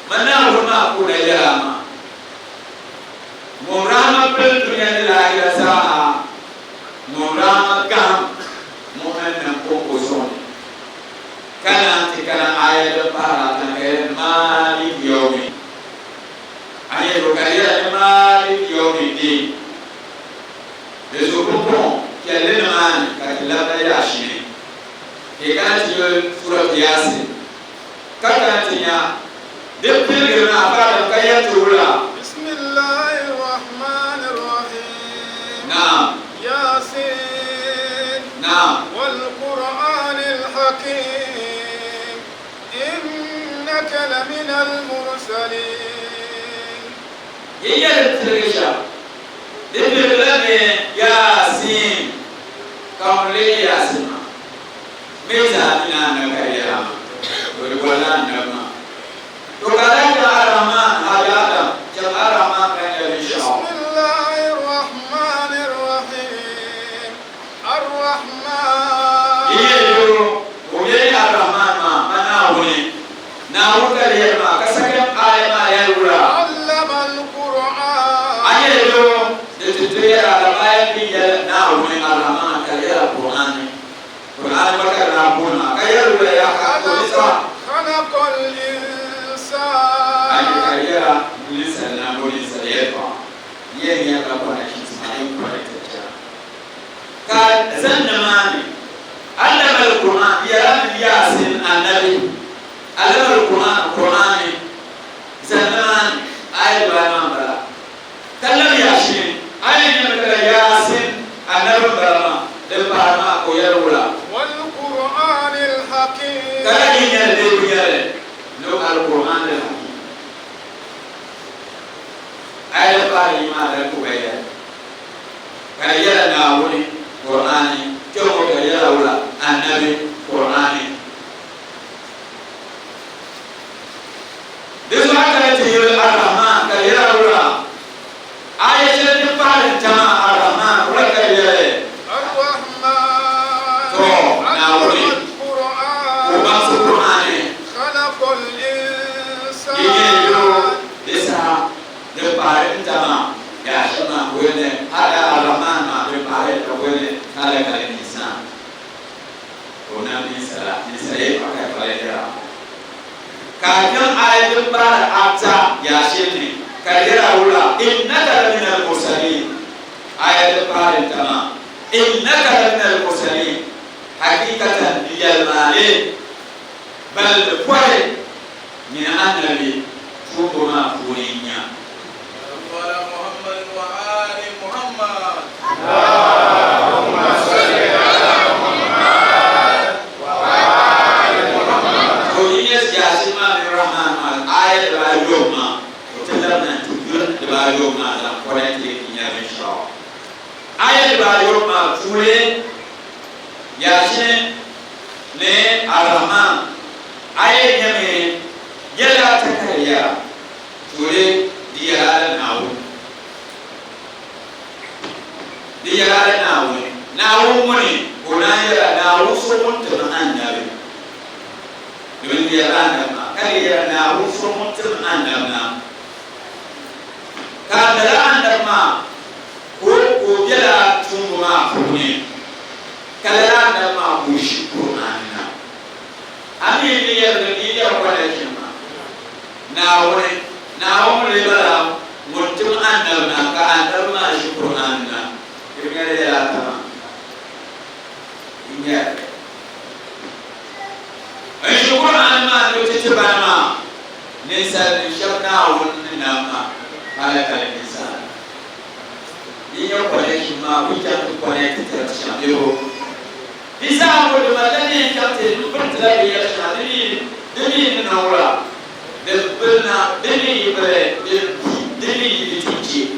Ma Naawuni maa ka o na yɛla a maa. Ŋun rahama pili dunia ni laahira zaaha, ŋun rahama gahim mu'minnim konko zuɣu ni, ka naan ti kana aya din pahiri ata ka yɛli Maaliki yawmi A ni yɛli ka di yɛla ni Maaliki yawmi ddin. Di zuɣu pumpɔŋɔ chɛli li nimaani ka ti labina yaɣishini. Ti kana ti yuli Surat Yaasin ka kana ti nya di piligiri ni Afa Adam ka yɛli ti wula. Bismillahi Rahmani Rahim. Naam. Yaasin. Naam. Wal Qur'anil Hakim. Innaka laminal mursalin. Yi yɛli tiligi shɛm, di piligila ni Yaasin, ka ŋun leei Yaasin maa mi zaa mi ni Annabi ka di yɛla maa, to di bolila Annabi maa. To ka daa chaŋ Ar-Rahman, Haji Adam, chaŋ Ar-Rahman ka nya binshɛɣu. Bismillahir-Rahmanir-Rahim. Ar-Rahman. Yi yɛli doo, o bɛ Ar-Rahman maa, ma Naawuni. Naawuni ka di yɛli maa, ka sakam aaya maa yɛli wula? Allama al-Qur'an. A yɛli doo, di ti ti yɛra la bayan ni yɛli Naawuni Ar-Rahman ka di yɛla Qur'ani. Qur'ani gba ka di daa booni maa, ka yɛli wula yaa ka o ni saha? Khalaqa al-insan. Ayi ka di yɛla ninsal nambo ninsal yɛltɔɣa. Di yɛn nyɛrila connections maa din connected chana. Ka zani nimaani, Allama al-Qur'an, di yɛla ni Yaasin Annabi, Allama al-Qur'an, Qur'ani, zani nimaani, aaya dibaayi maa m-bala. Ka labi Yaashin, aaya nyɛmi ka la Yaasin Annabi m-bala maa, din pahiri maa ka o yɛli wula? Wal-Qur'an al-Hakim. Ka la yi nyɛli bee bi nyɛli ni al-Qur'an al-Hakim. Aaya din pahiri yi maa la ka o yɛli. Ka di yɛla Naawuni Qur'aani, kpɛŋɔ ka di yɛla wula? Annabi Qur'aani. Di zuɣu a kana ti yuli Ar-Rahman ka di yɛla wula? Aaya shɛli din pahiri n-tam a Ar-Rahman wula ka di yɛli? Ar-Rahman Tɔ! Naawuni, ka o baŋsi Qur'aani. Di nyɛla yoo di saha. Din pahiri n-tam a yaɣ shɛm maa ka o yɛli ni hali Ar-Rahman maa din pahiri ka o yɛli ni khalaqal insaan ka o nam ninsala, ninsala yɛltɔɣa ka di pala yɛra maa. Ka a chaŋ aaya din pahiri ata yaɣ shɛli ni ka di yɛra wula innaka laminal mursalin aaya din pahiri n-tam a innaka laminal mursalin hakikatan di yɛlimaali balli pɔri Nyini Annabi, tuumbo maa puuni n-nya. Sallu ala Muhammad wa ali Muhammad. Allahumma salli ala Muhammad wa ali Muhammad. To yi nya Yasin maa mini Rahman maa aaya dibaayobu maa, o ti labina nti yuli dibaayobu maa zaŋ kɔrɛntili n-nya binshɛɣu. Aaya dibaayobu maa puuni Yasin ni Ar-Rahman Aya nyɛmi yɛla takariya tuuli di yɛla la Naawuni. Di yɛla la Naawuni. Naawuni ŋuni ka o naan yɛla Naawuni so ŋun tim Annabi. Domin di yɛla Annabi maa ka di yɛla Naawuni so ŋun tim Annabi na. Ka lala Annabi maa ka o ka o bela tuumbu maa puuni ka lala Annabi maa ka o ʒi Kur'aani na. A mi ni yɛli ni yi yɛri connection maa, Naawuni, Naawuni lee bala ŋun tim Annabi na ka Annabi maa ʒi Qur'an na, di bi nyɛla yɛla ata maa? Di nyɛli li. N ʒi Qur'an maa ni o ti ti bana maa, ninsalinim shɛba Naawuni ni nam maa, khalaqal insana. Yi nya connection maa, bɛ chaŋ ti connect tiri shɛm bee bo? Di zaa ŋɔ di malila ni yɛn chaŋ ti m-piriti la binyɛr shɛŋa di mi di mi ni niŋ wula, di bili na, di mi yi bili, di bi, di mi yi bi ti je.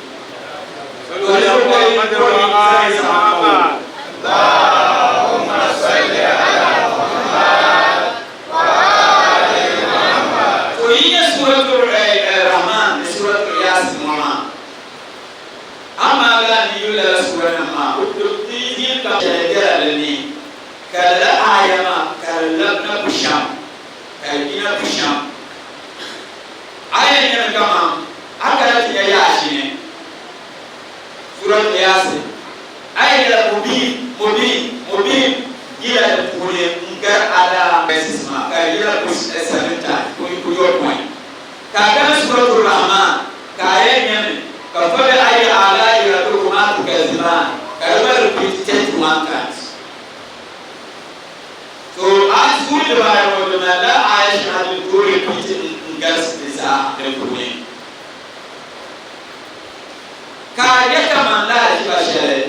Sallu ala Muhammad wa ali Muhammad. Allahumma salli ala Muhammad wa ali Muhammad. To yi nya Suratul Rahman ni Suratul Yasin ŋɔ maa, Amaa lala ni yuli lala suuranim maa, di yin ka shɛli bela di ni, ka lala aaya maa ka di labina bushɛm, ka di yina bushɛm. A yɛn nyami kaman a kana ti nya Yaashini, Suuratu Yaasin, a yɛn nyala Mubiin, Mubiin, Mubiin yila di puuni m. gari other verses maa ka di yɛla seven times kuyopɔin. Ka a kana Suratul Rahman ka a yɛn nyami ka fabi ayi alaa'i rabbikuma tukazibaan ka di gba repeat 31 times. So a suuri dibaayi ŋɔ di malila aaya shɛŋa din tooi repeat n galisi di zaa di puuni. Ka a nya kaman lahiʒiba shɛli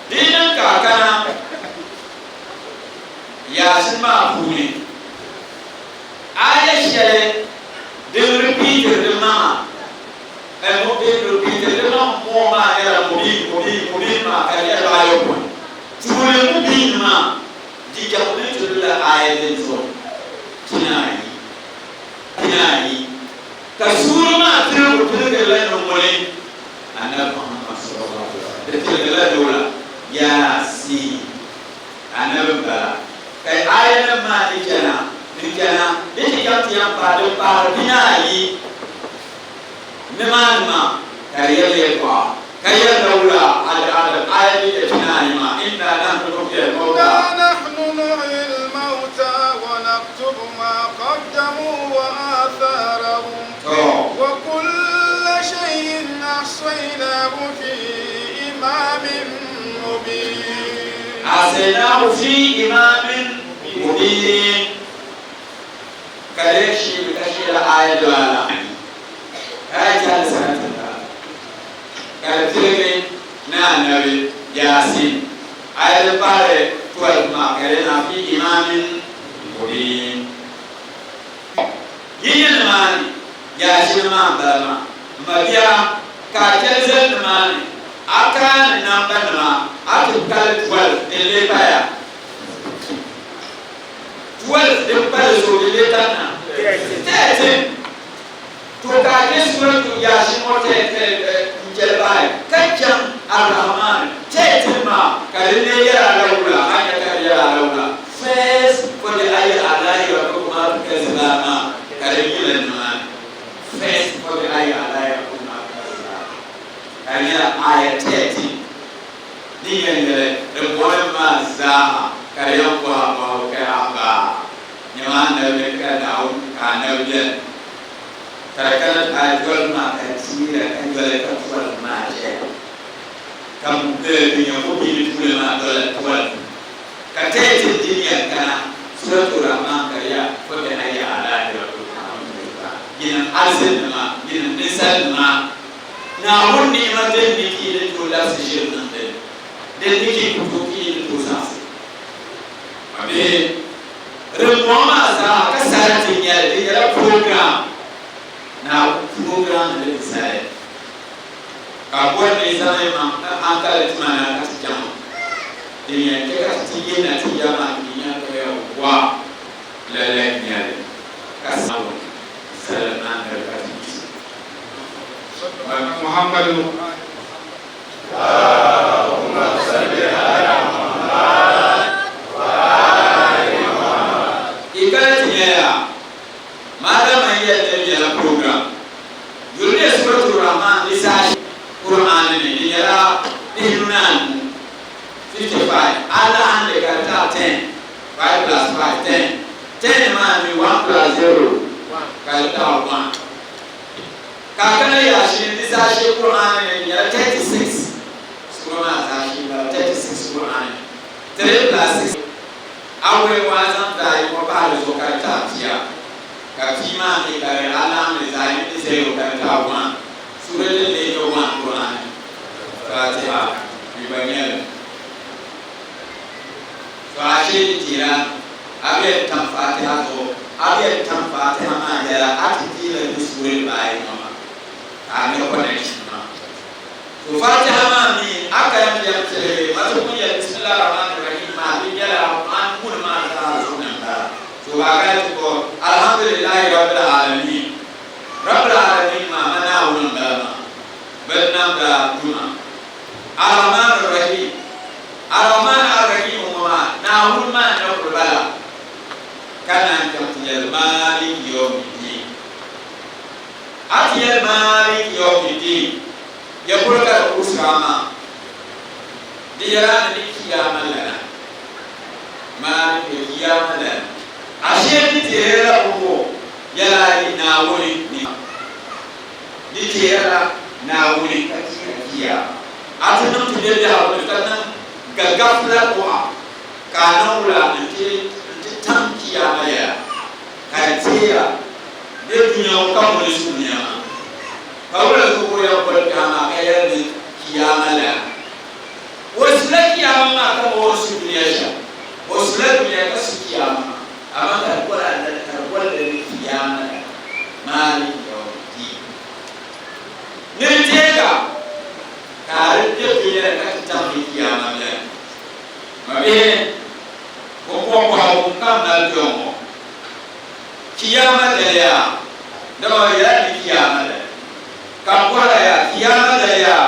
di yi niŋ ka a kana Yaasin maa puuni, aaya shɛli din ripiitiri di maŋa, din ripiitiri di maŋ more maa nyɛla mubin, mubin, mubin maa ka di nyɛla ayopɔin. Tuuli mubin maa di chaŋmi ti lula aaya din zuɣu pinaayi, pinaayi. Ka suuri maa tirigu pirigirila niŋ ŋuni? Anabi Muhammad sallallahu alaihi wasallam di pirigirila doola, Yaasiin, Anabi m-bala. Ka aayanima maa ni chana, ni chana, di ti chaŋ ti yɛn paai din paari pinaayi nimaani maa, ka di yɛli yɛltɔɣa, ka yɛli lawula Adam aaya din nyɛ pinaayi maa, Inna nahnu nuhyil mawta. Inna nahnu nuhyil mawta wa naktubu ma qaddamu wa atharahum wa kulla shay'in ahsaynahu fi imamin mubin. Ahsaynahu fi imamin mubin. Ka di sheemi ka sheela aaya doya la, ka yaa chandi sarati m-bala, ka di piligi ni Anabi Yaasin aaya din pahiri 12 maa ka di na fi imamin mubin. Yi nya nimaani, Yaashini maa m-bala maa. M mabia, ka a chani zali nimaani, a kaani nambanima a ti pali 12 din lee paya. 12 din pa di zuɣu di lee kanna 13. To ka a je suratu Yasin ŋɔ n-chɛli bahi ka chaŋ Ar-Rahman 13 maa ka di lee yɛri a la wula? A nya ka di yɛri a la wula? First for the ayi alahi rabbikuma tukazibaan maa ka di yila nimaani. First for the ayi alahi rabbikuma tukazibaan ka di nyɛla aya 13. Di yɛn yɛli di bɔrim maa zaaha ka di yɛn bɔhi a bɔhigu ka a ba nyama anabi ni ka Naawuni ka anabi beni ka di kana ti a doli maa ka teera ka doli ka tɔlim maa ʒɛya ka din yɛn ku biili tuuli maa doli tɔlim ka tɛi ti din yɛn kana Suratu Rahman ka di ya fa bi ayyi alaa'i rabbikuma tukazibaan yinim arzinnima yinim ninsalinima Naawuni ni'ima din ni ki ni tooi labisi ʒiri niŋ di ni, din ni ki ku tooi ki ni tooi zaɣisi. Ma bihi, dimbɔŋɔ maa zaa ka sarati n-nyɛ li, di nyɛla program, Naawuni program ni di sali. Ka bɔri ni yi zaŋ yi maŋ hankali ti ma na ka ti chaŋ, din yɛn chɛ ka ti ti yihi na ti ya maa ti nya ka ya wow, lala n-nyɛ li, ka Naawuni zali Annabi ka ti yiɣisi. Muhammadu. I kana ti nyaya maadama n yɛli ni di nyɛla program yuli ni Suratu Rahman di saha Qur'an ni di nyɛla pihinu ni anu, 55, a laɣindi ka di taɣi 10, 5 plus 5, 10, 10 maa mi 1 plus 0 ka di taɣi 1. Ka a kana yaashini di zaashee Qur'aani ni di nyɛla 36 sura maa zaashee m-bala 36 Qur'aani ni 3 plus 6 awɔi ŋɔ a zaŋ zaɣ yini ŋɔ pahi di zuɣu ka di taɣi pia ka pia maa mi ka di a laɣim li zaɣ yini ni zero ka di taɣi 1 sura din lee nyɛ 1 Qur'aani ni Fatiha mi gba nyɛli To a shee ni tira a bi yɛn tam Fatiha zuɣu, a bi yɛn tam Fatiha maa yɛla a ti deela di suuri dibaayi ŋɔ maa ka a nya connection maa. To Fatiha maa mi a ka yɛn ti yɛn piligi ma ti pun yɛli Bismillah Rahman Rahim maa di nyɛla an ŋuni maa zaa zuɣu ni m-bala. To a ka yɛn ti bɔ Alhamdulillahi Rabbil Alamin. Rabbil Alamin maa ma Naawuni m-bala maa binnamda Duuma. Ar-Rahman Ar-Rahim, Ar-Rahman Ar-Rahim ŋɔ maa, Naawuni maa n-na kuli bala, ka naan chaŋ ti yɛli Maaliki Yawmiddin. A ti yɛli Maaliki Yawmiddin, ya polo ka di kurisiri a maa? Di yɛla ni ni Chiyaama lana. Maaliki kiyama dali. Ashee di teerila bɔbɔ yɛla ayi Naawuni ni. Di teerila Naawuni ka teeri kiyama. A ti niŋ ti be biɛhigu ni ka niŋ ga gafila kuɣa ka a niŋ wula nti nti tam kiyama yɛla ka di teera bɛ dunia ŋɔ ka ŋuni su dunia maa. Ka wula zuɣu ka o yɛn boli biɛhigu maa ka yɛli ni kiyama lana? O sula kiyama maa kaman o ni su dunia shɛm. O sula dunia ka su kiyama maa, amaa ka di boli a ka di boli li ni kiyama la, Maaliki yawmi diin. Ni di teega ka a di be dunia ni ka ti tam ni kiyama beni. Mabihi, pumpɔŋ bɔhigu ŋun mali kpiɔŋ ŋɔ, Kiyama dali yaa? Dama bɛ yɛla ni kiyama dali. Ka m bɔhira yaa, Kiyama dali yaa?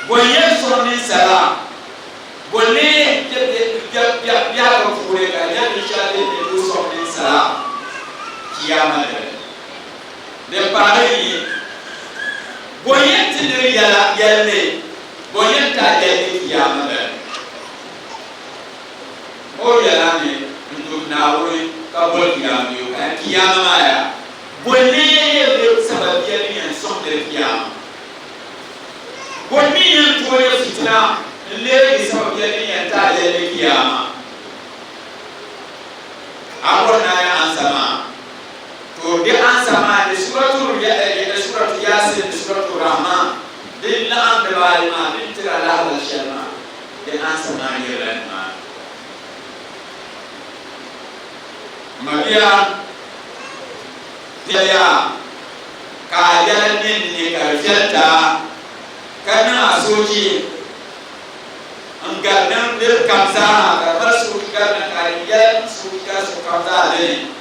Bɔ n-yɛn sɔŋ ninsala? Bɔ n-lee kpe biɛhigu puuni ka di nyɛ binshɛli din ni tooi sɔŋ ninsala Kiyama dali? Din pahiri n-nyɛ, bɔ n-yɛn ti nir yɛla yɛlli? Bɔ n-yɛn ti a yɛlli Kiyama dali? O yɛla ni n-dum Naawuni ka boli Kiyama yo, ka Kiyama maa yaa? Bɔ n-lee yɛn be sababiya din yɛn sɔŋ nir Kiyama? Bɔ n-mi yɛn tooi nyɛ fitina n-leegi sababiya din yɛn ti a yɛlli Kiyama? A bɔri ni a nya ansa maa? To di ansa maa ni Suratu Suratu Yasin ni Suratu Rahman din laɣim dibaayi maa din tiri a lahibali shɛli maa, di ansa maa yirila nimaani. M mabia, viɛliya ka a yɛla nini ni ka di viɛli ti a, ka niŋ a soochi n-gari niŋ nir kam zaa ha, ka di mali soochi gari niŋ ka a yɛla niŋ soochi gari sokam zaa dini.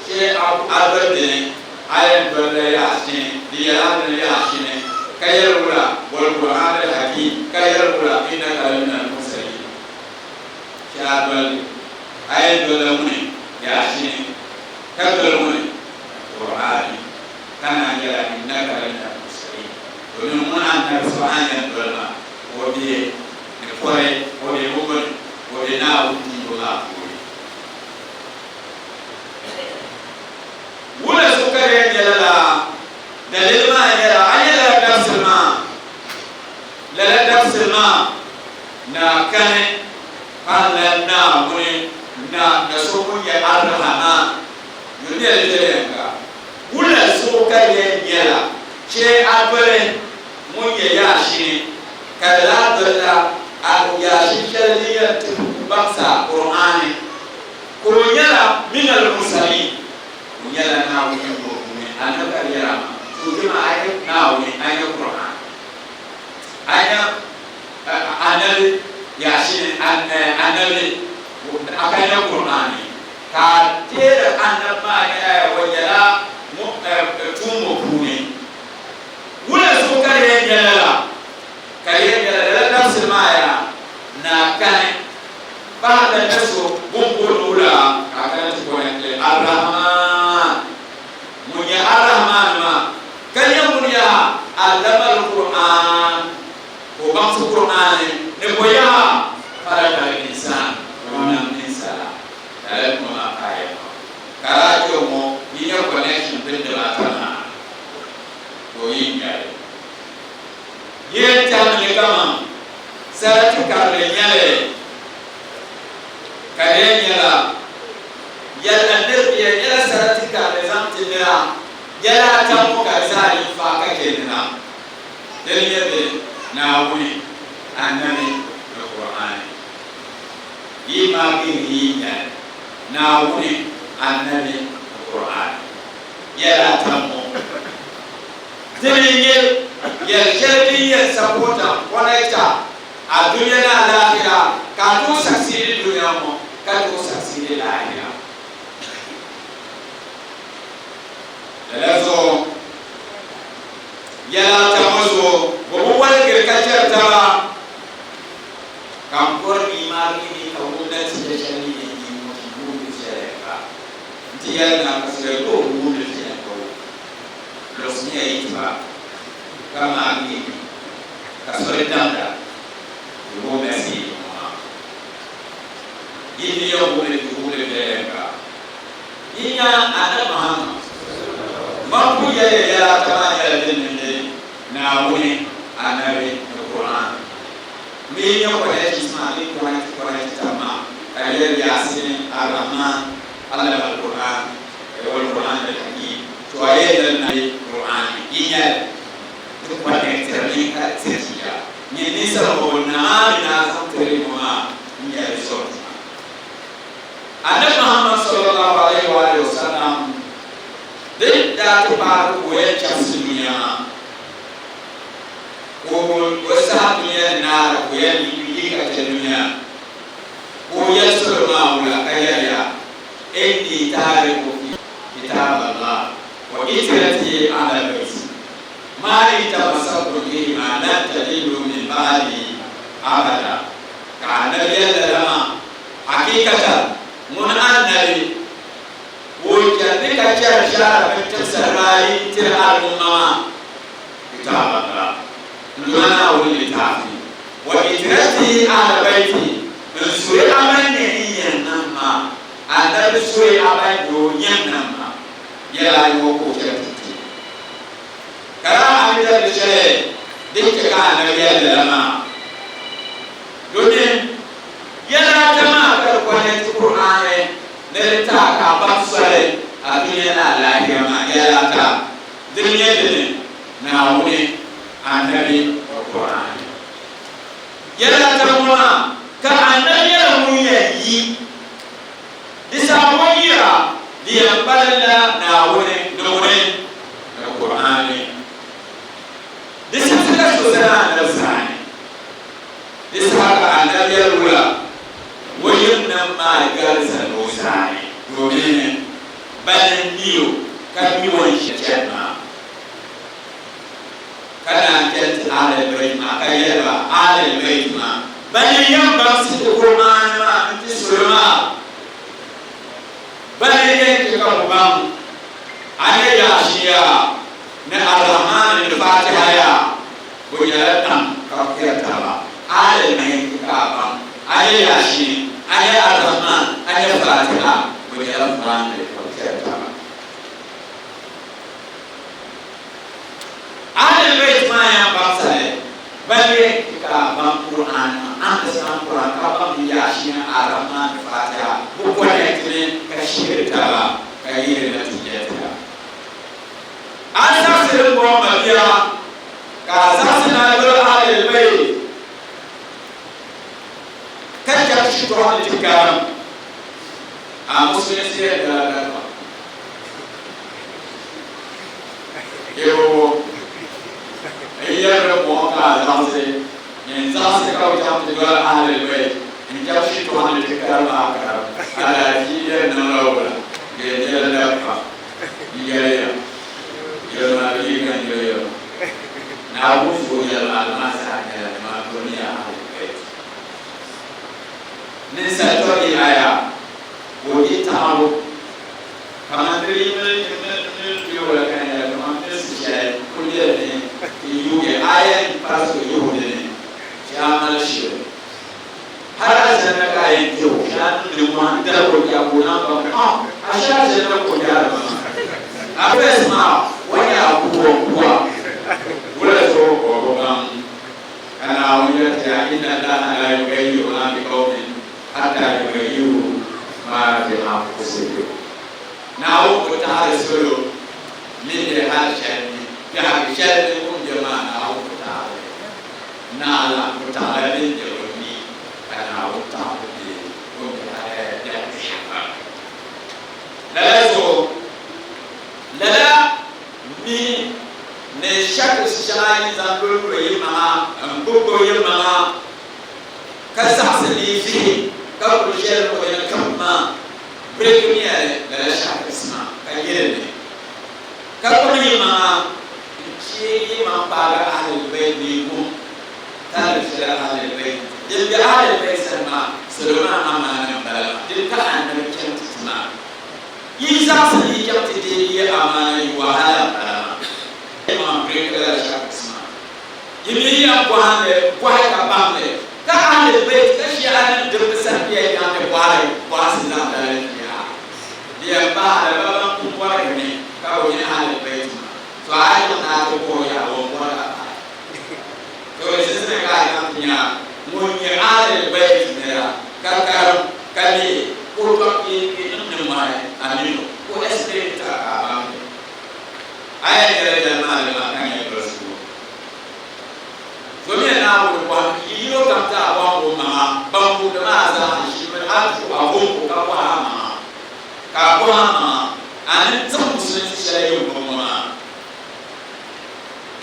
Chɛ a doli dini, a yɛn dolila yaɣ shini, di yɛla a dini yaɣ shini, ka yɛli wula, Wal-Qur'aan al-Hakiim, ka yɛli wula, Innaka lamina al-mursaliin. Chɛ a doli li, a yɛn dolila ŋuni yaɣ shini, ka doli ŋuni Qur'aani, ka naan yɛla, Innaka lamina al-mursaliin. Domin ŋuni Annabi so a ni yɛn doli maa, ka o be ni pɔri, o be ŋuni, o be Naawuni diibu maa puuni. Wula zuɣu ka di yɛn nyɛ lala? Dalili maa nyɛla a nya lala dabisili maa, lala dabisili maa na kani ka a lan Naawuni na na so ŋun nyɛ Ar-Rahman yuli ni viɛnyɛliŋga. Wula zuɣu ka di yɛn nyɛla chɛ a doli ŋun nyɛ yaashini ka di lahi dolila a yaashin shɛli din yɛn ti baŋsi a Kur'aani? Ka o nyɛla min al-mursalin, o nyɛla Naawuni ninvuɣ puuni Annabi ka di yɛra maa, to dama a nya Naawuni, a nya Kur'an, a nya Annabi yaashini, Annabi a ka nya Kur'aani, ka a teeri Annabi maa ni o nyɛla tuumba puuni. Wula zuɣu ka di yɛn nyɛ lala? Ka di yɛn nyɛla lala dabisili maa yaa naa kani paɣa la ni so bun booni wula ka a kana ti kɔnɛkti Ar-Rahman, ŋun nyɛ Ar-Rahman maa, ka nyɛ ŋun yaha Allama al-Qur'an, ka o baŋsi Qur'aani ni bɔ yaha Khalaqa al-insan, ka o nam ninsala. Lala tuma maa paaya pam. Ka daa kpe ŋɔ yi nya connection bini dibaata maa, to yi nya li. Yi yɛn tɛhimi ni kaman sarati karili n-nyɛ li, ka di yɛn nyɛla yɛlli nir di yɛn nyɛla sarati karili zaŋ ti nira yɛla ata ŋɔ ka di zaa yi faai ka chɛ nira. Dini n-nyɛ bɛ, Naawuni, Annabi ni Kur'aani. Yi maagi ni yi nya li, Naawuni, Annabi ni Kur'aani. Yɛla ata ŋɔ. Dini n-nyɛ yɛl shɛli din yɛn sapota n-connecta a dunia ni a laahira ka a tooi succeedi dunia ŋɔ ka tooi succeedi laahira. Lala zuɣu yɛla ata ŋɔ zuɣu bɛ bi waligiri ka chɛri taba ka m bɔri ni yi maagi ni ka gomnanti yɛl shɛli ni yɛn yi ŋɔ ti wuhiri viɛlli nti yɛli naa ka so yɛli ka o wuhiri viɛnyɛliŋga o. Luɣisimiya yi tiba, ka maagi yi ni, ka soli damda, di bo mɛsi yi ŋɔ maa. nya Annabi Muhammad, Man pun yɛli ya yɛla ata maa nyɛla din niŋdi Naawuni, Annabi, ni Qur'an. Mi yi nya connections maa bee connect connect taba maa ka di yɛli Yasin, Ar-Rahman, Allama Al-Qur'an, Wal-Qur'an Al-Hakim. To a yɛli lala na be Qur'an ni, yi nya li di connectirimi ka di tiri ya. Nyini ninsal ŋɔ o naai ni a zaŋ tiri ŋɔ maa n-nya result maa. Annabi Muhammad sallallahu alayhi wa alihi wa sallam din daa ti paagi ka o yɛn chɛbisi dunia maa, ka o saha dunia ni naara ka o yɛn yi ka chɛ dunia, ka o yɛli salo maa wula ka yɛli ya, Inni taariku kitab Allah wa itrati ahla bayti ma in tamassaktum bihima lan tadillu min ba'di abada. Ka Annabi yɛli lala maa, Hakikatan, ŋun Annabi, ka o chani ni ka chɛri shɛhira mini tibisariba ayi n-tiri al'umma maa, Kitaab Allah, n-doli Naawuni litaafi, wa itrati ahla bayti, n-suri a ban nyɛ n yiŋnim maa, Annabi suri a ban nyɛ o yiŋnim maa, yɛla ayi ŋɔ ka o chɛri ti ti. Ka lala a ni tabili shɛli din chɛ ka Annabi yɛli lala maa, Domin yɛla ata maa ka di kɔnɛti Kur'aani ni di tahi ka a baŋ soli a dunia ni a laahira maa. Yɛla ata dini nyɛ dini? Naawuni, Annabi ni Kur'aani. Yɛla ata ŋɔ maa ka Annabi nyɛla ŋun yɛn yi di saha ŋɔ yira di yɛn kpalinla Naawuni ni ŋuni ni Kur'aani. Di simsi ka so zani Annabi zaani. Di saha ka Annabi yɛli wula, O yiŋnim maa gari zani o zaani, domin bani m-mi o ka mi o ni shɛm chani maa. Ka naan chani ti Ahlul Bayt maa ka yɛli ba, Ahlul Bayt maa, bani n-yɛn baŋsi ti Kur'aani maa n-ti salo maa, bani n-yɛn chɛ ka bɛ baŋ a ni yaɣishiya ni Ar-Rahmaani ni Faatiha yaa. Bɛ nyɛla tam ka kpɛri taba. A di nahi ka a baŋ a nyɛ Yaashiin, a nyɛ Ar-Rahmaan, a nyɛ Faatiha, bɛ nyɛla furaandi ka bɛ kpɛri taba. Ahlul Bayt maa yɛn baŋsa li ban yɛn ti ka a baŋ Qur'aan maa, understand Qur'aan, ka baŋ ni Yaashiin, Ar-Rahmaan ni Faatiha bɛ connect mi ka shihiri taba ka yihiri natija ti a. A zaɣisi din bɔŋɔ mabia, ka a zaɣisi ni a doli Ahlul Bayt, ka chɛri shitɔɣu ni ti karim a musulinsi yɛn dala dalifa. Yɛbɔbɔ, n yɛri din bɔŋɔ ka a zaɣisi, nyin zaɣisi ka bɛ chaŋ ti doli Ahlul Bayt n-chɛri shitɔɣu ni ti karim a karim, alaafee yɛn niŋla wula? Di yɛn nyɛla dalifa. Yi yɛliya, Yɛlimaŋli yi kan yɛli ya ŋɔ, Naawuni zuɣu yɛlimaŋli maa zaa nyɛla ni maa doliya Ahlul Bayt. Ninsal tɔri yi aya ka o di taɣibu kaman di yi mini mini wala ka yɛli kaman milisi shɛli kuli be di ni n-yuugi aya m-pari so yihu di ni ti a mali shili. Hal alizanda ka a yɛn kpe o, shee a niŋ nimmohi n-darig o biɛhigu ka o naan baŋ ni, Ah! Ashe alizanda ka o biɛhiri ma maa. A verse maa, o ni a kuhi o kuha, wula zuɣu ka o bi baŋ ka Naawuni yɛli ti ya, Inna Allaha la yugayyiru ma bi qawmin hatta yugayyiru ma bi anfusihim. Naawuni ku taɣiri salo mini bɛ hal shɛli ni, biɛhigu shɛli ni ŋun be maa Naawuni ku taɣiri li. Naɣila o taɣila din be o ni ka Naawuni taɣi o be o ni biɛhigu shɛm maa. Lala zuɣu, lala mi ni shackles shɛŋa yi zaŋ lololo yi maŋa n-gbibgbibi yi maŋa ka zaɣisi ni yi vihi ka kuli ʒiɛlim o yɛn kam maa, breakimiya li lala shackles maa ka yili li ka kpaŋ yi maŋa N-cheei yi maŋ paagi Ahlul Bayt ni yi kum taali shɛli Ahlul Bayt din be Ahlul Bayt sani maa, salo maa amaana m-bala maa, din ka Annabi chaŋ ti ti maa. Yi zaɣisi ni yi chaŋ ti deei yi amaana yi wahala m-bala maa. Yi maŋ break lala shackles maa. Yi mi yi yɛn bɔhim li, bɔhi ka baŋ li, ka Ahlul Bayt ka Shianim dimbi sani bɛ yɛn chaŋ ti bɔhiri bɔhisi zaŋ lala ʒiya. Di yɛn pahi la ba ban pun bɔrigi mi ka bɛ nyɛ Ahlul Bayt maa. To a yi niŋ ni a ti puhi yaha o n-bɔri a pahi. To di zizimi ka a chaŋ ti nya ŋun nyɛ Ahlul Bayt nira ka karim ka lihi ka o tɔb ti niŋ nimmɔhi a mini o ka o explain ti a ka a baŋ li. A yɛn nyɛla yɛlimaŋli maa ka nyɛ dolisigu. Zomiya Naawuni bɔhim yi yino kam zaa bɔhim o maŋa, ban puhiri maa zaa n-ʒimi a tuhi a kɔŋko ka bɔhi a maŋa, ka a bɔhi a maŋa, a ni tiɣi musulinsi shɛli yin bɔŋɔ maa?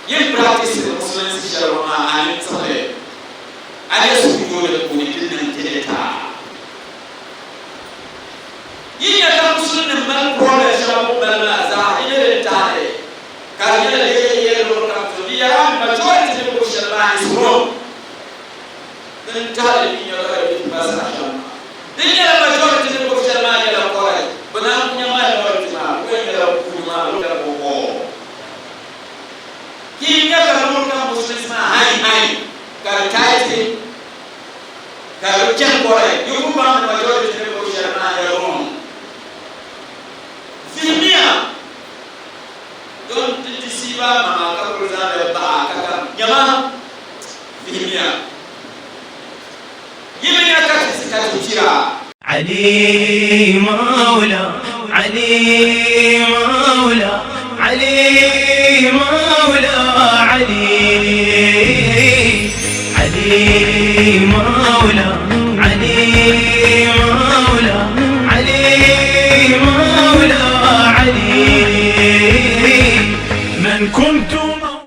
Yin practiciri musulinsi shɛli ŋɔ maa a ni tiɣi li? A nya suhudoo di puuni din niŋ ti ni taa? Yi nya ka musulinnim mali problem shɛŋa bɛ ni mali maa zaa di nyɛ din tahi li. Ka di nyɛla di yɛli yɛli luɣili kam zuɣu di yɛla mi majority ni gbubi shɛli maa is wrong. Din tahili mi nyɛ ka di bi pa saha shɛm maa. Din nyɛla majority ni gbubi shɛli maa nyɛla correct bɛ naan ku nya minority maa bɛ yɛn nyɛla puuni maa bɛ nyɛla bɔbɔɔ. Ki nya ka luɣili kam Muslims maa hai hai ka di tight ka di chani correct yi ku baŋ ni majority ni gbubi shɛli maa nyɛla wrong. Vihimiya. Don ti di siiba maŋa ka kuli zaŋdi baɣa ka ka nyama vihimiya. Yi bi nya ka ti ka ti chira. Ali Mawla Ali Mawla Ali Mawla.